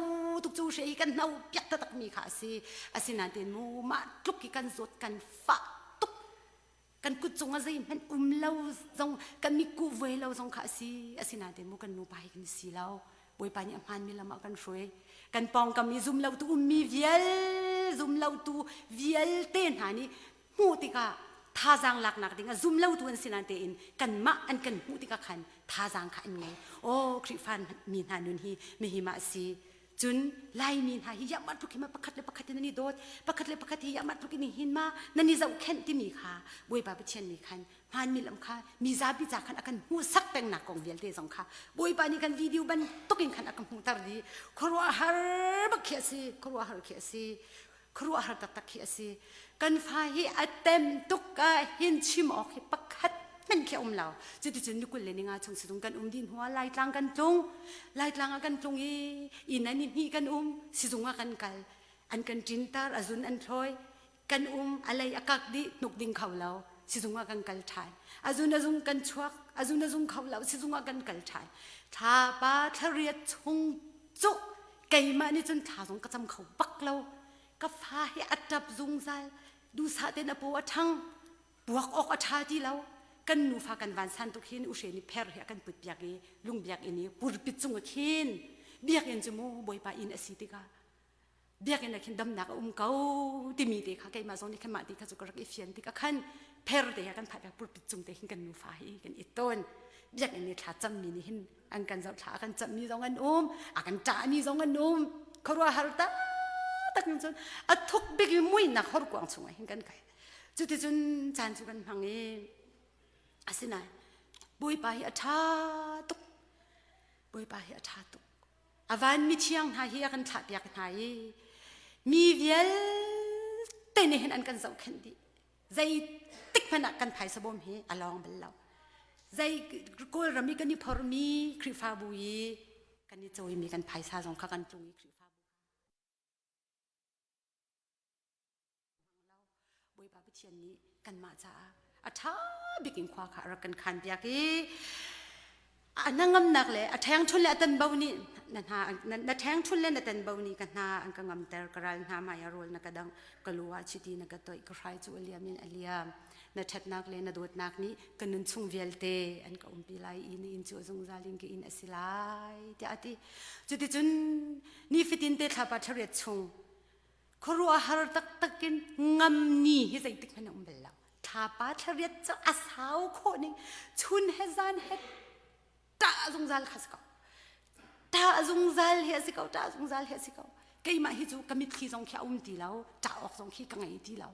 tuk cu hre hi kan hno piak taktak mi kha a si asinain tein mu mah tluk hi kan zawt kan fah tuk kan kut cung ah zeihmanh um lo zong kan miku vuai lo zong kha a si asinain tein mu kan nupa hi kan si lo Bawipa nih a hmaanmi lam ah kan hruai kan pawngkam i zum lo tu ummi vial zum lo tu vialte hna nih hmuh tikah thazaang laknak ding a zum lotu an si nain tein kanmah an kan hmuh tikah khan thazaang kha an ngei. Aw Khrihfa mi hna nun hi mihi mah a si. Cun Laimi hna hi yamah tluk hi ma pakhat le pakhat in nan i dawt, pakhat le pakhat hi yamah tluk in hin ma nan i zohkhenh timi kha Bawipa Pathian nih khan hmaanmi lam kha mi zapi ca khan a kan hmuhsak pengnak kong vialte zong kha Bawipa nih kan video bantuk in khan a ka hmuhter dih. Khuaruahhar bak khi a si, khuaruahhar khi a si. Khuaruahhar taktak khi a si. Kan fa hi a tem tuk ah hin chim awk hi pakhat hmanh khi a um lo. Cuticun ni 20 le ninga chung sizung kan um dih hnu ah Laitlang kan tlung. Laitlang ah kan tlung i inn ah ni hnih kan um, sizung ah kan kal. An kan ṭintar, a zun an thlawi. Kan um, a lei a kak dih, hnuk ding kho lo. Sizung ah kan kal ṭhan. A zun a zung kan chuak, a zun a zung kho lo, sizung ah kan kal ṭhan. Thla pa thlariat chung cu keimah nih cun thla zong ka cam kho bak lo ka fa hi a ṭap zungzal duhsah tein a paw a ṭhang puak awk a ṭha ti lo kan nufa kan vansan tuk hin uhre nih pher hi a kan put piak i lung biakinn i purpit cung ah khin biakinn cu mu bawipa inn a si tikah biakinn ah khin damnak a um ko timi te kha keimah zong nih khan mah ti kha cu ka rak i fian tikah khan pher te he kan phah piak pulpit cung te hin kan nufa hi kan i tawn biakinn i thla cammi nih hin an kan zoh thla a kan cammi zong an um a kan ṭahmi zong an um khuaruahhar taktak in cun a thuk bik i muihnak horkuang chungah hin kan kai cuticun caan cu kan hmang i asinain Bawipa hi a ṭha tuk Bawipa hi a ṭha tuk A van mithiang hna hi a kan thlahpiak hna i mi vialte nih hin an kan zohkhenh dih. Zeitik hmanh ah kan phaisa bawm hi a lawng bal lo. Zei Kawlram i kan i phormi Khrihfabu i kan i cawimi kan phaisa zong kha kan tlung i Khrihfabu Bawipa Pathian nih kanmah caah. A ṭha bik in khua kha a rak kan khan piak i a hnangamnak le a ṭhengṭhun le a tanbo nih na hna na ṭhengṭhun le na tanbo nih ka hna an ka ngamter ka ral hna hmai ah rawl na ka dangh ka lu ah chiti na ka toih ka hrai cu a liam in a liam na ṭhatnak le na dawtnak nih ka nun chung vialte an ka umpi lai i na inn cu a zungzal in ka inn a si lai tiah a ti cuticun nifatin te thlapa thariat chung khuaruahhar taktak in ngam ni hi zeitik hmanh a um bal lo thlapa thlariat cu a sau khawh ning chun he zan he ṭah zungzal kha si ko ṭah zungzal hi a si ko ṭah zungzal hi a si ko keimah hi cu ka mitthli zong khi a um ti lo ṭah awk zong khi ka ngei ti lo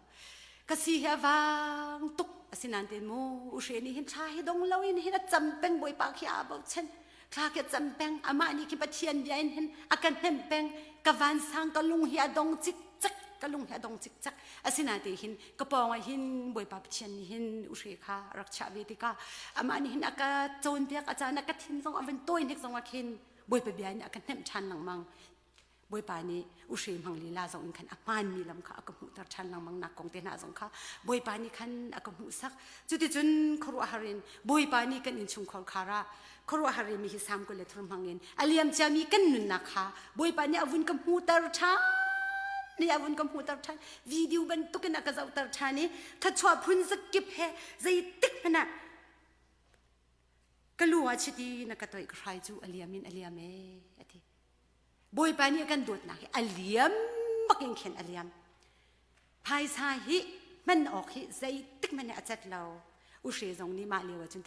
ka si hi a vang tuk asinain te mu uhre nih hin thla hi dong lo in hin a cam peng bawipa khi aa bochan thla khi a cam peng amah nih khi pathian bia in hin a ka hnemh peng ka vansang ka lung hi a dong cikcek ka lung hi a dong cikcek asinain te hin ka pawng ah hin bawipa pathian nih hin uhre kha rak chiah ve tikah amah nih hin a ka cawnpiak a caan a ka thin zong a van tawi hnik zong ah khin bawipa bia in a ka hnemh ṭhan lengmang Bawipa nih uhre hmang lila zong in khan a hmaanmi lam kha a ka hmuhter ṭhan lengmang nak kong te hna zong kha Bawipa nih khan a ka hmuhsak. Cuticun khuaruahhar in Bawipa nih kan innchungkhar khar ah khuaruahhar in mi hi sam kul le thur hmang in a liam ciami kan nunnak kha Bawipa nih a vun ka hmuhter ṭhan nih a vun ka hmuhter ṭhan video bantukin a ka zohter ṭhan i thluachuah phun zakip he zeitik hmanh ah ka lu ah chiti na ka toih ka hrai cu a liam in a liam ee a ti Bawipa nih a kan dawtnak hi a liam bak in khin a liam. Phaisa hi hman awk hi zeitik hmanh a cat lo. Uhre zong nih mah lio ahcun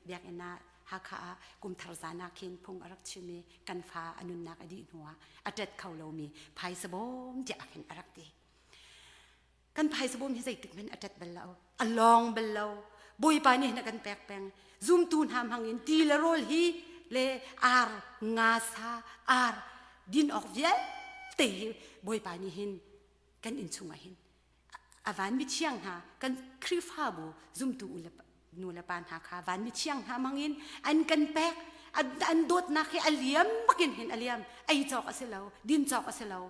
biakinn ah Hakha ah kumthar zan ah khin phung a rak chim i kan fa a nunnak a dih hnuah a ṭet kho lomi phaisa bawm tiah khin a rak ti. Kan phaisa bawm hi zeitik hmanh a ṭet bal lo. A lawng bal lo. Bawipa nih hin a kan pek peng. Zumtu hna hmang in ti le rawl hi le ar, nga sa, ar din awk vialte hi Bawipa nih hin kan inn chungah hin a van mithiang hna kan Khrihfabu zumtu u le nu le pa hna kha van mithiang hna hmang in an kan pek an dawtnak hi a liam bakin hin a liam ei cawk a si lo din cawk a si lo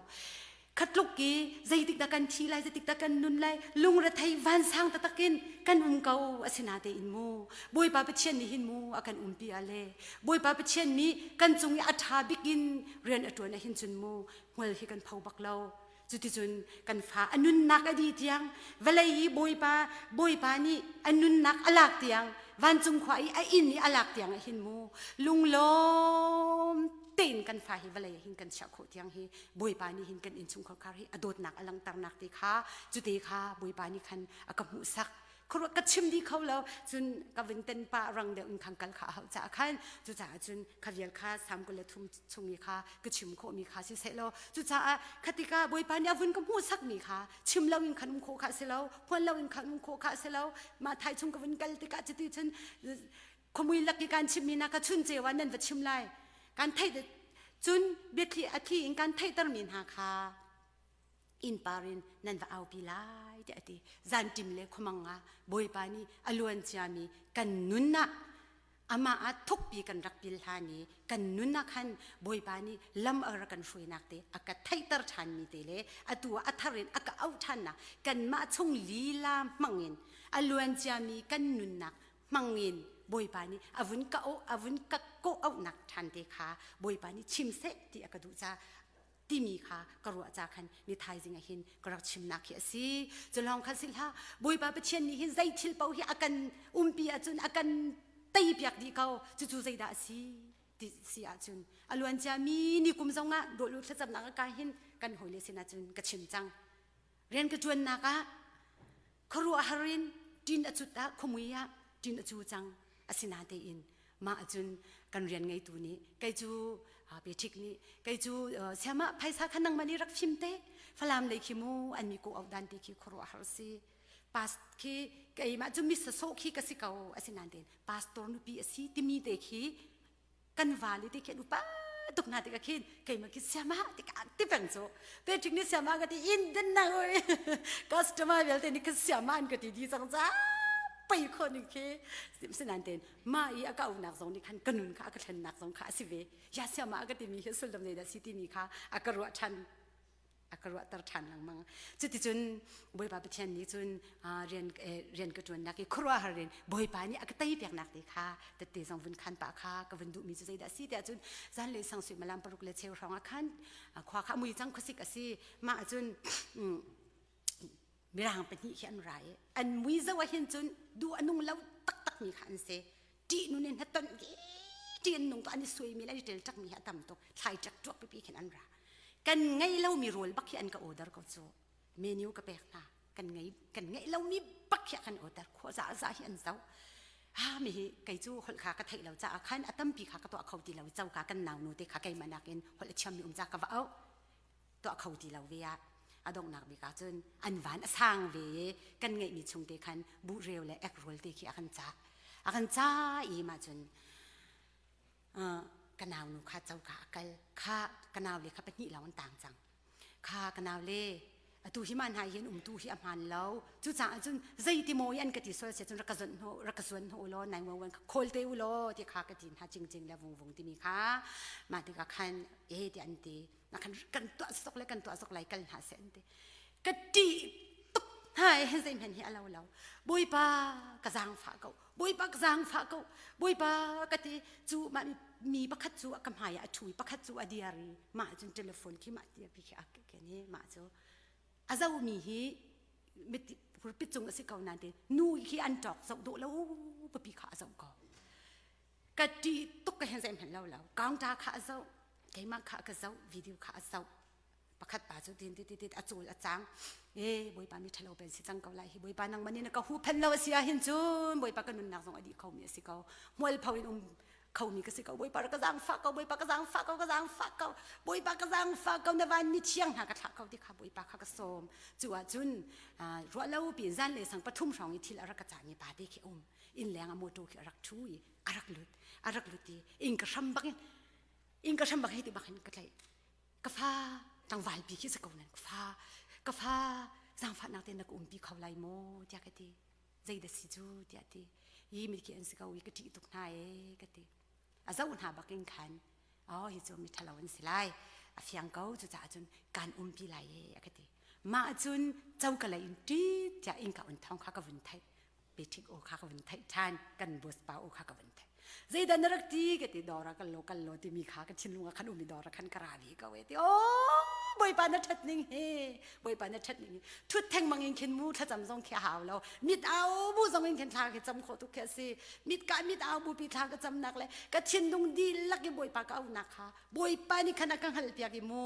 khatluk i zeitik dah kan thi lai zeitik dah kan nun lai lungrethei vansang taktak in kan um ko asinatein mu Bawipa Pathian nih hin mu a kan umpi a le Bawipa Pathian nih kan cung i a ṭha bik in rian a ṭuan ahhin cun mu hmual hi kan pho bak lo cuticun kan fa a nunnak a dih tiang vawlei i Bawipa Bawipa nih a nunnak a lak tiang vancung khua i a inn i a lak tiang ah hin mu lunglawm tein kan fa hi vawlei hin kan chiah khawh tiang hi Bawipa nih hin kan innchungkhar khar hi a dawtnak a langhternak te kha cute kha Bawipa nih khan a ka hmuhsak khuaruah ka chim dih kho lo cun ka vun ten pa rang deuh in khang kal kha a hauh caah khan cucaah cun kha vial kha sam 23 chung i kha ka chim khawhmi kha si seh law cucaah khatika Bawipa nih a vun ka hmuhsak mi kha chim lo in khan um khawh kha si lo phuan lo in khan um khawh kha si lo mah thai chung ka vun kal tikah cuti cun khuamui lak i kan chimmi na ka chun ceu ah nan va chim lai kan theih cun biathli a thli in kan theihtermi hna kha innpar in nan va aupi lai tiah a ti zanṭim le khuamang ah bawipa nih a luan ciami kan nun ah amah ah thukpi kan rak pil hlan i kan nun ah khan bawipa nih lam a rak kan hruainak te a ka theihter ṭhanmi te le atu ah a thar in a ka auh ṭhannak kanmah chung lila hmangin a luan ciami kan nunnak hmangin Bawipa nih a vun ka a vun ka kawh auhnak ṭhan te kha Bawipa nih chim seh ti a ka duh ca timi kha ka ruah ca khan ni thaizing ah hin ka rak chimnak hi a si cu lawng khan si hlah Bawipa Pathian nih hin zei thil paoh hi a kan umpi ahcun a kan teipiak dih ko cucu zeidah a si ti si ahcun a luan ciami ni kum zong ah dawlu thlacamnak a ka hin kan hawile sinah cun ka chim cang rian ka ṭuannak ah khuaruahhar in ṭin a cut ah khuamui ah ṭin a cu cang asinatein mah ahcun kan rian ngeitu nih kei cu Patrick nih kei cu siamah phaisa kha nangmah nih rak fim te Falam lei khi mu an mi ko auh dan ti khi khuaruahhar si past khi keimah cu mi sasawh khi ka si ko asinain pastor nupi a si timi te khi kan vale te khi an upa tuk hna tikah khin keimah khi siama tikah ti peng cu Patrick nih siama ka ti in den na oi customer vialte nih khan siama an ka ti di cang ca pei kho ning khi sinan ten ma i a ka unak zong nih khan ka nun kha a ka thlennak zong kha a si ve ya siama ka timi hi sullam nei dah si timi kha a ka ruah than. A ka ruahter ṭhan lengmang. Cuticun Bawipa Pathian nih cun rian rian ka ṭuannak i khuaruahhar in Bawipa nih a ka tei piaknak te kha tette zong vun khan pah kha ka vun duhmi cu zeidah a si tiah cun zanlei sang suimilam paruk le cheu hrawng ah khan khua kha a mui cang khuasik a si mah ahcun mirang pahnih khi an ra i an mui zoh ah hin cun duh a nung lo taktak mi kha an si ṭih nun in hnaton ṭih an nung an i suaimi le an i ṭel ṭakmi hi a tam tuk thlai ṭek ṭuak pipi khin an ra kan ngei lomi rawl bak hi an ka order ko cu menu ka pek hna kan ngei kan ngeih lomi bak hi a kan order khua za za hi an zoh ha mi hi kei cu holh kha ka theih lo caah khan a tampi kha ka tuah kho ti lo coka kan nau nu te kha keimah nakin holh a thiammi um ca ka va auh tuah kho ti lo ve ah a donghnak bik ah cun an van a sang ve i kan ngeihmi chung te khan buhreu le ek rawl te khi a kan cah a kan ca i mah cun ka nau nu kha coka a kal kha ka nau le kha pahnih lawng an tang cang kha ka nau le atu hi mah hna hin umtu hi a hmaan lo cucaah cun zeiti maw i an ka ti sual sia cun rak ka zonh hnu rak ka zuan hnu law 911 kha khawl te u law ti kha ka ti hna cingcing le vungvung timi kha mah tikah khan e ti an ti na kan kan tuah sok le kan tuah sok lai kal hna seh an ti ka ṭih tuk hna i zeihmanh hi a lo lo bawipa ka zaangfah ko bawipa ka zaangfah ko bawipa ka ti cu mah mi pakhat cu ka hmai ah a ṭhu i pakhat cu a diar i mah cun telephone khi mah tia pi khi a ken i mah cu a zomi hi pit cung a si ko nain nu khi an ṭawk zoh dawh lo papi kha a zoh ko ka ṭih tuk ka hen zeihmanh lo lo counter kha a zoh keimah kha ka zoh video kha a zoh pakhat pa cu tin ti ti a cawl a cang e bawipa mi ṭhalo pen si cang ko lai hi bawipa nangmah nih na ka huhphenh lo a si ahhin cun bawipa ka nunnak zong a dih khomi a si ko hmualpho in um khomi ka si ko bawipa ka zaangfah ko bawipa ka zaangfah ko ka zaangfah ko bawipa ka zaangfah ko na van mi thiang hna ka thlah ko ti kha bawipa kha ka sawm cu ahcun ruah lo piin zan le sang pathum hrawng i thil a rak ka cahmi pa te khi um inn leng ah motor khi a rak ṭhu i a rak lut a rak lut i inn ka hram bak in inn ka hram bak hei ti bak in ka tlaih ka fa tlangval pi khi si ko nan ka fa ka fa zaangfahnak te na ka umpi kho lai maw tiah ka ti zei dah si cu tiah ti hi mi khi an si ko i ka ṭih tuk hna e ka ti a zoh hna bak in khan oh hi cu mi ṭhalo an si lai a fiang ko cucaah cun kan umpi lai e a ka ti mah cun coka lei in ṭit tiah innka un thawng kha ka vun theih peṭhik aw kha ka vun theih ṭhan kan boss pa aw kha ka vun theih zeidah na rak ti ka ti dawr ah kan lo kal lo timi kha ka thinlung ah khan um i dawr ah khan ka ra ve ko e ti oh bawipa na ṭhat ning hi bawipa na ṭhat ning hi ṭhut thengmang in khin mu thlacam zong khi a hau lo mit au bu zong in khin thla khi cam khawh tuk khi a si mit ka mit au bu pi thla ka camnak le ka thinlung dihlak i bawipa ka aunak kha bawipa nih khan a ka hngalh piak i mu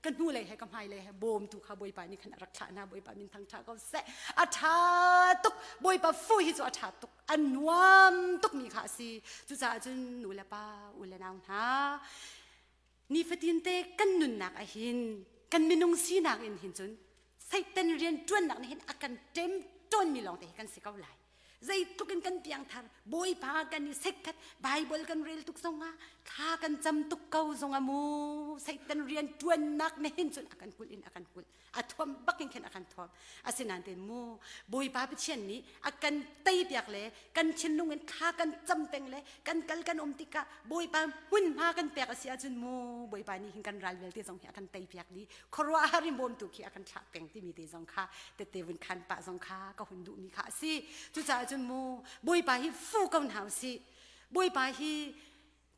ka hnulei he ka hmailei he bawmtu kha bawipa nih khan a rak thlah hna bawipa min thangṭha ko seh a ṭha tuk bawipa fu hi cu a ṭha tuk a nuam tukmi kha a si cucaah cun nu le pa u le nau hna nifatin te kan nunnak ah hin kan minung sinak in hin cun Satan rian ṭuannak nih hin a kan ṭem ṭawnmi lawng te hi kan si ko lai zeitluk in kan piangthar bawipa kan i sekkhat bible kan rel tuk zongah thla kan cam tuk ko zongah mu satan rian ṭuannak na hin cun a kan kulh in a kan kulh a thuam bak in khin a kan thuam asinain ten mu bawipa pathian nih a kan tei piak le kan thinlung in thla kan cam peng le kan kal kan um tikah bawipa hmunhma kan pek a si ahcun mu bawipa nih hin kan ral vialte zong hi a kan tei piak dih khuaruahhar in bawmtu khi a kan thlah peng timi te zong kha tette vun khan pah zong kha ka hun duhmi kha a si cucaah cun mu bawipa hi fu ko hna usih bawipa hi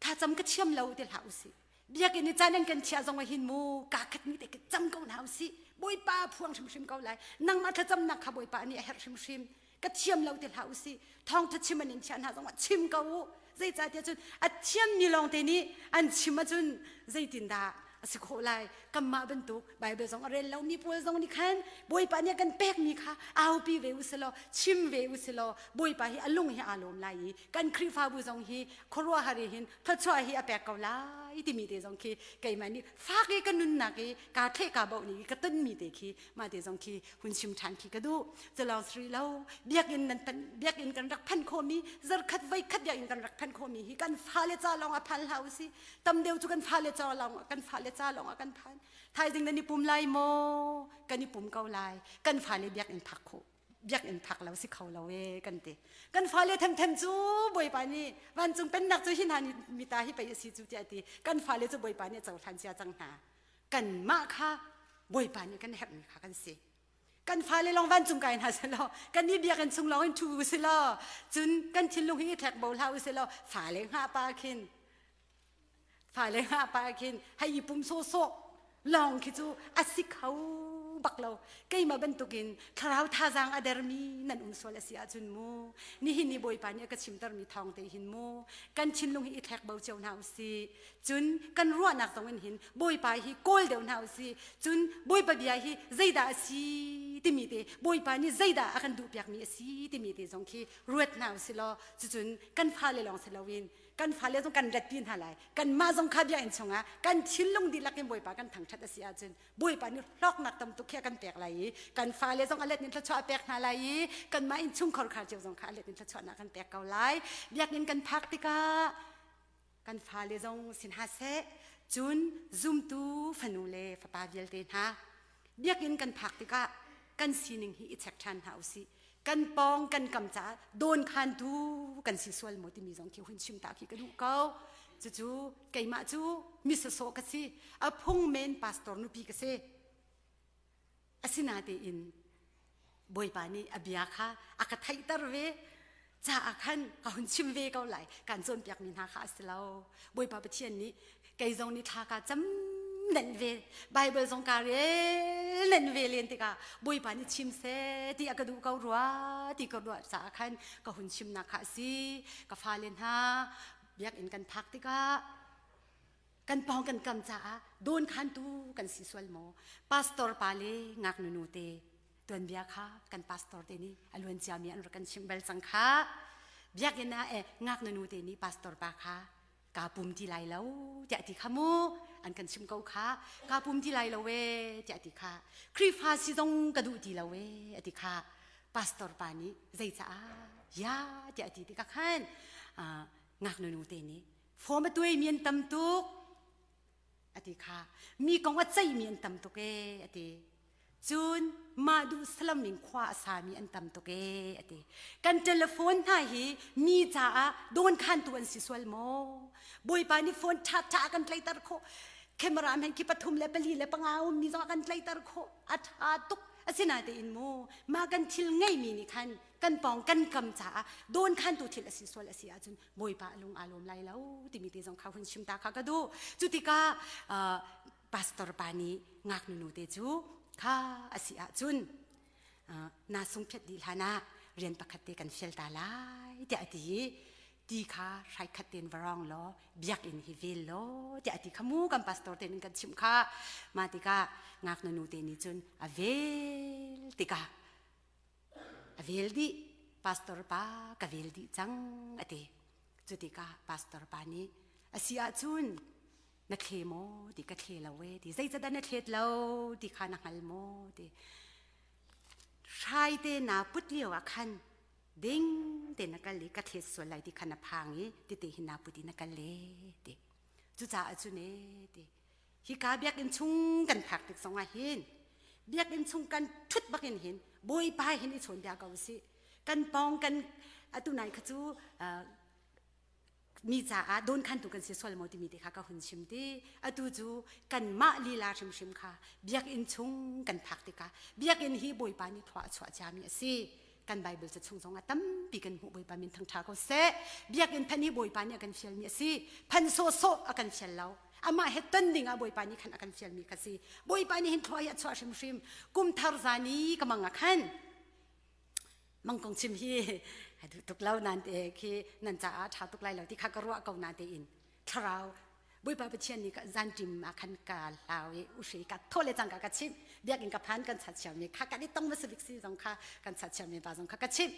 thlacam ka thiam lo ti hlah usih biakinn i caan an kan chiah zong ah hin mu kaa khat mi te ka cam ko hna usih bawipa phuang hrimhrim ko lai nangmah thlacamnak kha bawipa nih a herh hrimhrim ka thiam lo ti hlah usih thawngtha chim an in thiah hna zongah chim ko u zeicahtiah cun a thiammi lawngte nih an chim ahcun zeitindah a si khawh lai kanmah bantuk Bible zong a rel lomi pawl zong nih khan Bawipa nih a kan pekmi kha aupi ve u silaw chim ve u silaw Bawipa hi a lung hi aa lawm lai i kan Khrihfabu zong hi khuaruahhar i hin thluachuah hi a pek ko lai timi te zong khi keimah nih fak i ka nunnak i kaa thleh kaa boh ni i ka tonmi te khi mah te zong khi hun chim ṭhan khi ka duh culawng sri lo biakinn nan pan biakinn kan rak phanh khawhmi zarkhat voikhat biakinn kan rak phanh khawhmi hi kan fale ca lawng ah phan hlah usih tam deuh cu kan fale ca lawng kan fale ca lawng ah kan phan thaizing nan i pum lai maw kan i pum ko lai kan fale biakinn phak khawh biakinn phak lo si kho lo e kan ti kan fale themthem cu bawipa nih vancung pennak cu hi hna nih mita hi pei a si cu tiah ti kan fale cu bawipa nih a cohlan cia cang hna kanmah kha. Bawipa nih kan herhmi kha kan si. Kan fale lawng vancung kai hna selaw, kan i biakinn chung lawng in ṭhu u silaw, cun kan thinlung hi i thlek bo hlah u silaw, fale hngah pa khin fale hngah pa khin hei i pum sawhsawh lawng khi cu a si kho bak lo. Keimah bantukin thlarau thazaang a dermi nan um sual a si ahcun mu, nihin ni Bawipa nih a ka chimtermi thawng te hin mu, kan thinlung hi i thlek bo cio hna u sih. Cun kan ruahnak zong in hin Bawipa hi kawl deuh hna u sih. Cun Bawipa bia hi zeidah a si timi te, Bawipa nih zeidah a kan duhpiakmi a si timi te zong khi ruat hna u sih law, cucun kan fale lawng si loin kan fale zong kan ratpi hna lai. Kanmah zong kha biakinn chungah kan thinlung dihlak in Bawipa kan thangṭhat a si ahcun Bawipa nih hlawknak tam tuk khi a kan pek lai i kan fale zong a let in thluachuah a pek hna lai i kanmah innchungkhar khar cio zong kha a let in thluachuahnak kan pek ko lai. Biakinn kan phak tikah kan fale zong sin hna seh, cun zumtu fanu le fapa vialte hna biakinn kan phak tikah kan sining hi i check ṭhan hna usih. Kan pawng kan kam caah dawnkhantu kan si sual maw timi zong khi hun chim ta khi ka duh ko. Cucu keimah cu mi sawsawh ka si, a phung men pastor nupi ka si. Asinatein Bawipa nih a bia kha a ka theihter ve caah khan ka hun chim ve ko lai. Kan cawnpiakmi hna kha a si lo. Bawipa Pathian nih kei zong nih thla ka cam nen ve, Bible zong ka rel nen ve len tikah Bawipa nih chim seh ti a ka duh ko rua ti ka ruah caah khan ka hun chimnak kha a si. Ka fale hna biakinn kan phak tikah kan pawng kan kam caah dawnkhantu kan si sual maw? Pastor pa le ngaknu nu te tuanbia kha kan pastor te nih a luan ciami an rak kan chimh bal cang kha. Biakinn ah eh ngaknu nu te nih pastor pa kha kaa pum ti lai lo tiah ti kha mu an kan chimh ko kha. Kaa pum ti lai lo ee tiah ti kha. Khrihfa si zong ka duh ti lo ee ati kha. Pastor pa nih zeicaah ya tiah ti tikah khan ngaknu nu te nih form a tuaimi an tam tuk a ti kha. Mi kong a ceihmi an tam tuk ee a ti. Cun mah duh salam in khua a sami an tam tuk ee a ti. Kan telephone hna hi mi caah dawnkhantu an si sual maw? Bawipa nih phone ṭha ṭha a kan tlaihter khawh. Camera men khi pathum le pali le panga ummi zong a kan tlaihter khawh. A ṭha tuk. Asinain mu mah kan thil ngeihmi nih khan kan pawng kan kam caah dawnkhantu thil a si sual a si ahcun Bawipa a lung aa lawm lai lo timi te zong kha hun chim ta kha ka duh. Cu tikah pastor pa nih ngaknu nu te cu kha a si ahcun naa sungphiat dih hlan ah rian pakhat te kan fial ta lai tiah a ti i ti kha hrai khat tein va rawng law biakinn hi vel law tiah a ti kha mu kan pastor te nih kan chimh kha. Mah tikah ngaknu nu te nih cun a vel tikah a vel dih. Pastor pa ka vel dih cang a ti. Cu tikah pastor pa nih a si ahcun na thle maw ti ka thle lo e ti zeicadah na thlet lo ti kha na hngal maw ti hrai te naa put lio ah khan ding te na kal i ka thlet sual lai ti kha na phang i tete hi naa put i na kal e ti cucaah cun e ti hika biakinn chung kan phak tik zongah hin biakinn chung kan ṭhut bakin hin Bawipa hin i chawn bia ko usih. Kan pawng kan atu nai kha cu mi caah dawnkhantu kan si sual maw timi te kha ka hun chim ti. Atu cu kanmah lila hrimhrim kha biakinn chung kan phak tikah biakinn hi Bawipa nih thlua a chuah ciami a si. Kan Bible ca chung zongah tampi kan hmuh. Bawipa min thangṭha ko seh. Biakinn phan hi Bawipa nih a kan fialmi a si. Phan sawhsawh a kan fial lo. Amah he ton ding ah Bawipa nih khan a kan fialmi kha si. Bawipa nih hin thlua hi a chuah hrimhrim. Kum thar zan i ka mang ah khan mang kong chim hi a duh tuk lo nan te khi nan caah ṭha tuk lai lo ti kha ka ruah ko na tein thlarau Bawipa Pathian nih zan ṭim ah khan ka hlau i uhri ka thaw le cangka ka chimh. Biakinn ka phan kan chat chiami kha kan i tong hmasa bik si zong kha kan chat chiami pa zong kha ka chimh.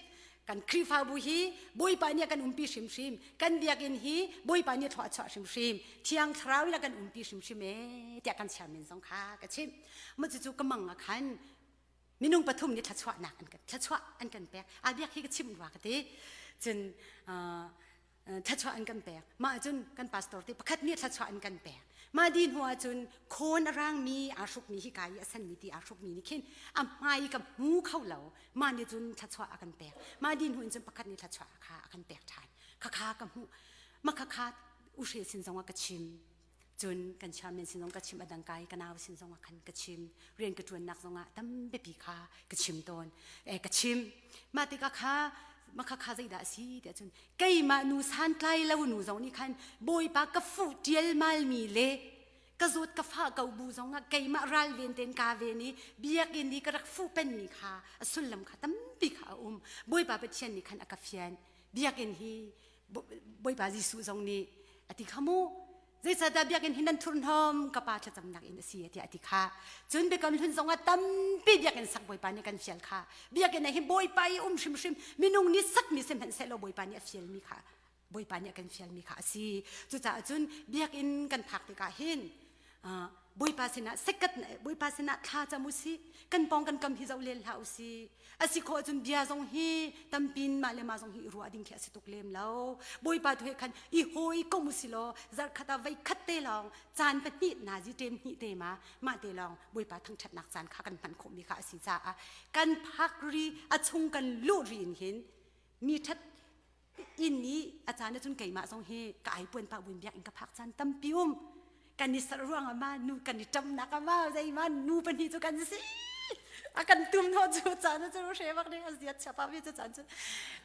Kan Khrihfabu hi Bawipa nih a kan umpi hrimhrim. Kan biakinn hi Bawipa nih thlua a chuah hrimhrim. Thiang Thlarau in a kan umpi hrimhrim ee tiah kan chairman zong kha ka chimh. Mah cucu ka mang ah khan minung pathum nih thluachuahnak an kan thluachuah an kan pek. A biak hi ka chimh rua ka ti. Cun thluachuah an kan pek. Mah cun kan pastor te pakhat nih thluachuah an kan pek. Mah di hnu ah cun khawn a rangmi aa hrukmi hi ka i a sanmi ti aa hrukmi nih khin a hmai ka hmu kho lo. Mah nih cun thluachuah a kan pek. Mah di hnu in cun pakhat nih thluachuah kha a kan pek ṭhan. Khakha ka hmuh. Mah khakha uhre sin zong ah ka chim. Cun kan chairman sin zong ka chim a dang kai ka nau sin zong ah khan ka chim. Rian ka ṭuannak zong ah tam biapi kha ka chim tawn. Eh, ka chim. Mah tikah kha makha kha zeidah a si tiah cun keimah nu santlai lo nu zong nih khan Bawipa ka fuh ṭialmalmi le ka zawt ka fah ko bu zong ah keimah ralven tein ka ven i biakinn i ka rak fuh penmi kha a sullam kha tampi kha a um. Bawipa Pathian nih khan a ka fian. Biakinn hi Bawipa Jesuh zong nih a ti kha mu zeicahtiah biakinn hi nan thurhnawm ka pa thlacamnak in a si tiah a ti kha cun biakam hlun zongah tampi biakinn sak Bawipa nih kan fial kha biakinn ah hin Bawipa i um hrimhrim minung nih sakmi si hmanh sehlaw Bawipa nih a fialmi kha Bawipa nih a kan fialmi kha a si cucaah cun biakinn kan phak tikah hin Bawipa sinah sekat Bawipa sinah thla cam usih kan pawng kan kam hi zoh len hlah usih a si khawh cun bia zong hi tampin mah le mah zong hi i ruah ding khi a si tuk lem lo Bawipa tu he khan i hawi kom usih law zarkhat ah voi khat te lawng caan pahnih nazi ṭem hnih te ma mah te lawng Bawipa thangṭhatnak caan kha kan hman khawhmi kha a si caah kan phak ri a chung kan luh ri in hin mi ṭhat inn i a caan ahcun keimah zong hi ka ai puan pah buin biakinn ka phak caan tampi um kan i serh ruang ah ma nu kan i ṭamnak ah ma zeima nu pahnih cu kan si a kan tum hnawh cu caan cu hre bak ding a ziat chapa mi cu caan cu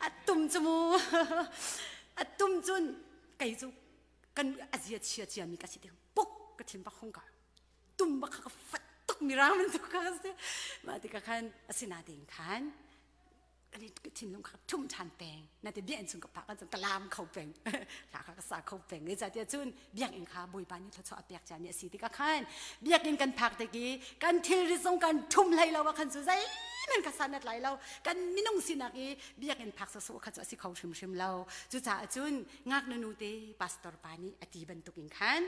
a tum cu mu a tum cun kei cu kan a zia chia chia mi ka si ding puk ka thin bak hung ka tum bak ka fat tuk mi rang man tuk ka si ma ti ka khan asinain khan kan i thinlung kha thum ṭhan peng na ti biakinn chung ka phak ahcun ka laam kho peng hla kha ka sa kho peng i tiah cun biakinn kha Bawipa nih thluachuah a pek ciami a si tikah khan biakinn kan phak tik i kan thilri zong kan ṭhum hlei lo ah khan cu zeihmanh ka san a tlai lo kan minung sinak i biakinn phak sawsawh kha cu a si kho hrimhrim lo cucaah cun ngaknu nu te pastor pa nih a ti bantukin khan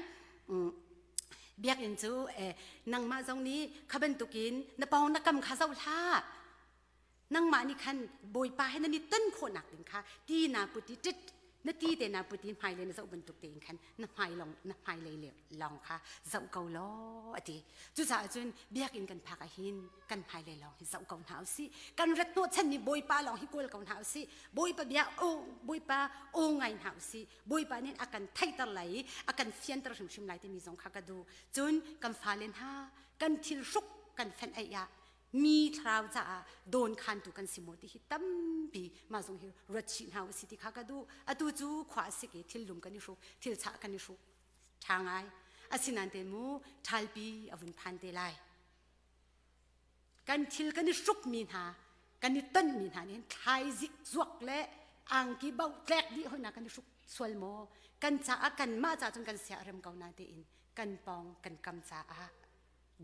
biakinn cu eh, nangmah zong nih kha bantukin na pawng na kam kha zoh hlah nangmah nih khan bawipa he nan i ton khawhnak ding kha ti na put i tit na ti te na put i hmailei na zoh bantuk tein khan na hmai long na hmailei le lawng kha zoh ko law a ti cucaah cun biakinn kan phak ah hin kan hmailei lawng hi zoh ko hna usih kan rat hnawhchan mi bawipa lawng hi kawl ko hna usih bawipa bia o bawipa o ngai hna usih bawipa nih a kan theihter lai i a kan fianter hrimhrim lai timi zong kha ka duh cun kan fale hna kan thil hruk kan fenh eih ah mi thlarau caah dawnkhantu kan si maw ti hi tampi mah zong hi ruat chih hna usih ti kha ka duh atu cu khua a sik i thil lum kan i hruk thil chah kan i hruk ṭha ngai asinain te mu ṭhalpi a vun phan te lai kan thil kan i hrukmi hna kan i tonmi hna nih thlaizik zuak le angki bauh tlek dih hoi kan i hruk sual maw kan caah kanmah caah cun kan sia a rem ko na tiin kan pawng kan kam caah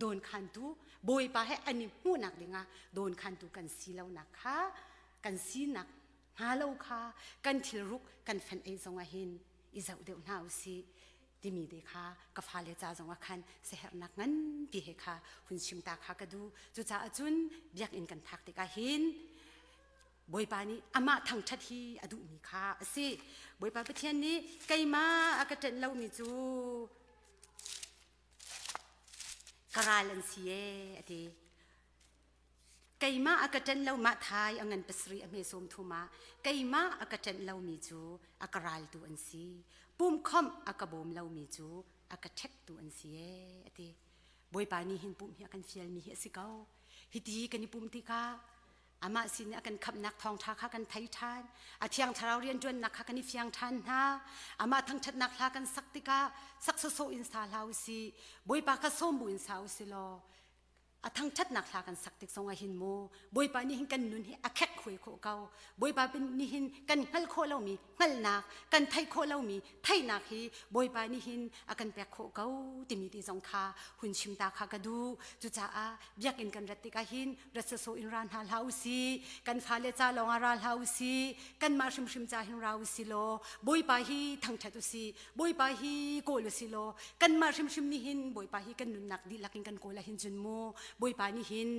dawnkhantu bawipa he an i hmuhnak dingah dawnkhantu kan si lonak kha kan sinak hnga lo kha kan thilruk kan fenh ei zong ah hin i zoh deuh hna usih timi te kha ka fale ca zong ah khan siaherhnak nganpi he kha hun chim ta kha ka duh cucaah cun biakinn kan phak tikah hin Bawipa nih amah thangṭhat hi a duhmi kha a si Bawipa Pathian nih keimah a ka ṭenh lomi cu Ka ral an si ee, a ti. Keimah a ka ṭenh lo mah thai a ngan pasarih a hme sawm thum ah keimah a ka ṭenh lomi cu a ka raltu an si. Pumkhomh a ka bawm lomi cu a ka ṭhektu an si ee, a ti. Bawipa nih hin pumh hi a kan fialmi hi a si ko. Hiti kan i pumh tikah Amah sin i a kan khamhnak thawngṭha kha kan thei ṭhan. A thiang thlarau rianṭuannak kha kan i fiang ṭhan hna. Amah thangṭhatnak hla kan sak tikah sak sawsawh in sa hlah u sih. Bawipa kha sawm bu in sa u sih law a thangṭhatnak hla kan sak tik zongah hin mu Bawipa nih hin kan nun hi a khek khuai khawh ko. Bawipa nih hin kan hngalh khawh lomi hngalhnak, kan theih khawh lomi theihnak hi Bawipa nih hin a kan pek khawh ko timi ti zong kha hun chim ta kha ka duh. Cucaah biakinn kan rat tikah hin rat sawsawh in ra hna hlah usih kan fale ca lawngah ra hlah usih kanmah hrimhrim ca hin ra usih law Bawipa hi thangṭhat usih Bawipa hi kawl usih law kanmah hrimhrim nih hin Bawipa hi kan nunnak dihlak in kan kawl ahhin cun mu Bawipa nih hin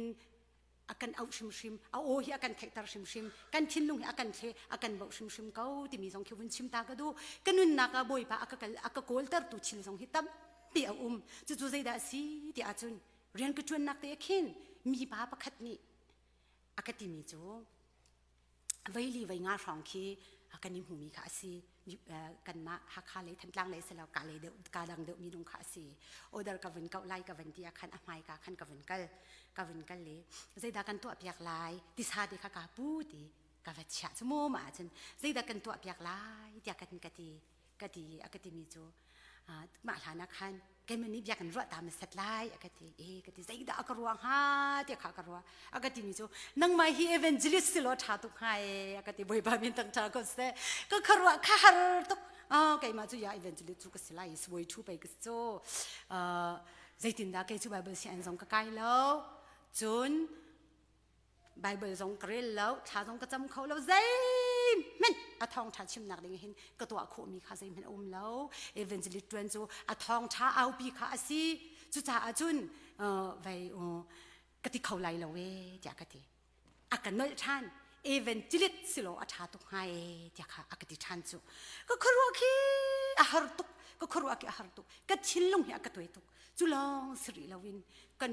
a kan auh hrimhrim a aw hi a kan theihter hrimhrim kan thinlung hi a kan thle a kan bauh hrimhrim ko timi zong khi vun chim ta ka duh ka nunnak ah Bawipa a ka kal a ka kawltertu thil zong hi tampi a um cucu zeidah a si ti ahcun rian ka ṭuannak te ah khin mipa pakhat nih a ka timi cu. Veili vei nga hrawng khi kan i hmumi kha a si. Kanmah Hakha lei Thantlang lei silo ka lei deuh ka dang deuh minung kha a si. Order ka vun koh lai ka vun ti ah khan a hmai ka khan ka vun kal. Ka vun kal i zeidah kan tuah piak lai tisa te kha ka pu ti ka va chiah cu mu mah ahcun zeidah kan tuah piak lai tiah kan ka ti ka ti a ka timi cu mah hlan ah khan keimah nih bia kan ruah ta hmasat lai a ka ti e ka ti zeidah a ka ruah hnga tiah kha ka ruah a ka timi cu nangmah hi evangelist si law ṭha tuk hnga e a ka ti bawipa min tang ṭha ko seh ka khuaruah kha har tuk keimah cu ya evangelist cu ka si lai suai ṭhu pei ka si cu zeitindah kei cu Bible sianginn zong ka kai lo cun Bible zong ka rel lo, thla zong ka cam kho lo, zeihmanh a thawngṭha chimnak ding hin ka tuah khawhmi kha zeihmanh a um lo. Evangelist ṭuan cu a thawngṭha aupi kha a si. Cucaah cun vei ka ti kho lai lo ee tiah ka ti. A ka nolh ṭhan. Evangelist si law a ṭha tuk hnga ee tiah kha a ka ti ṭhan cu. Ka khuaruah khi a har tuk. Ka khuaruah khi a har tuk. Ka thinlung hi a ka tuai tuk. Cu lawng si rih loin kan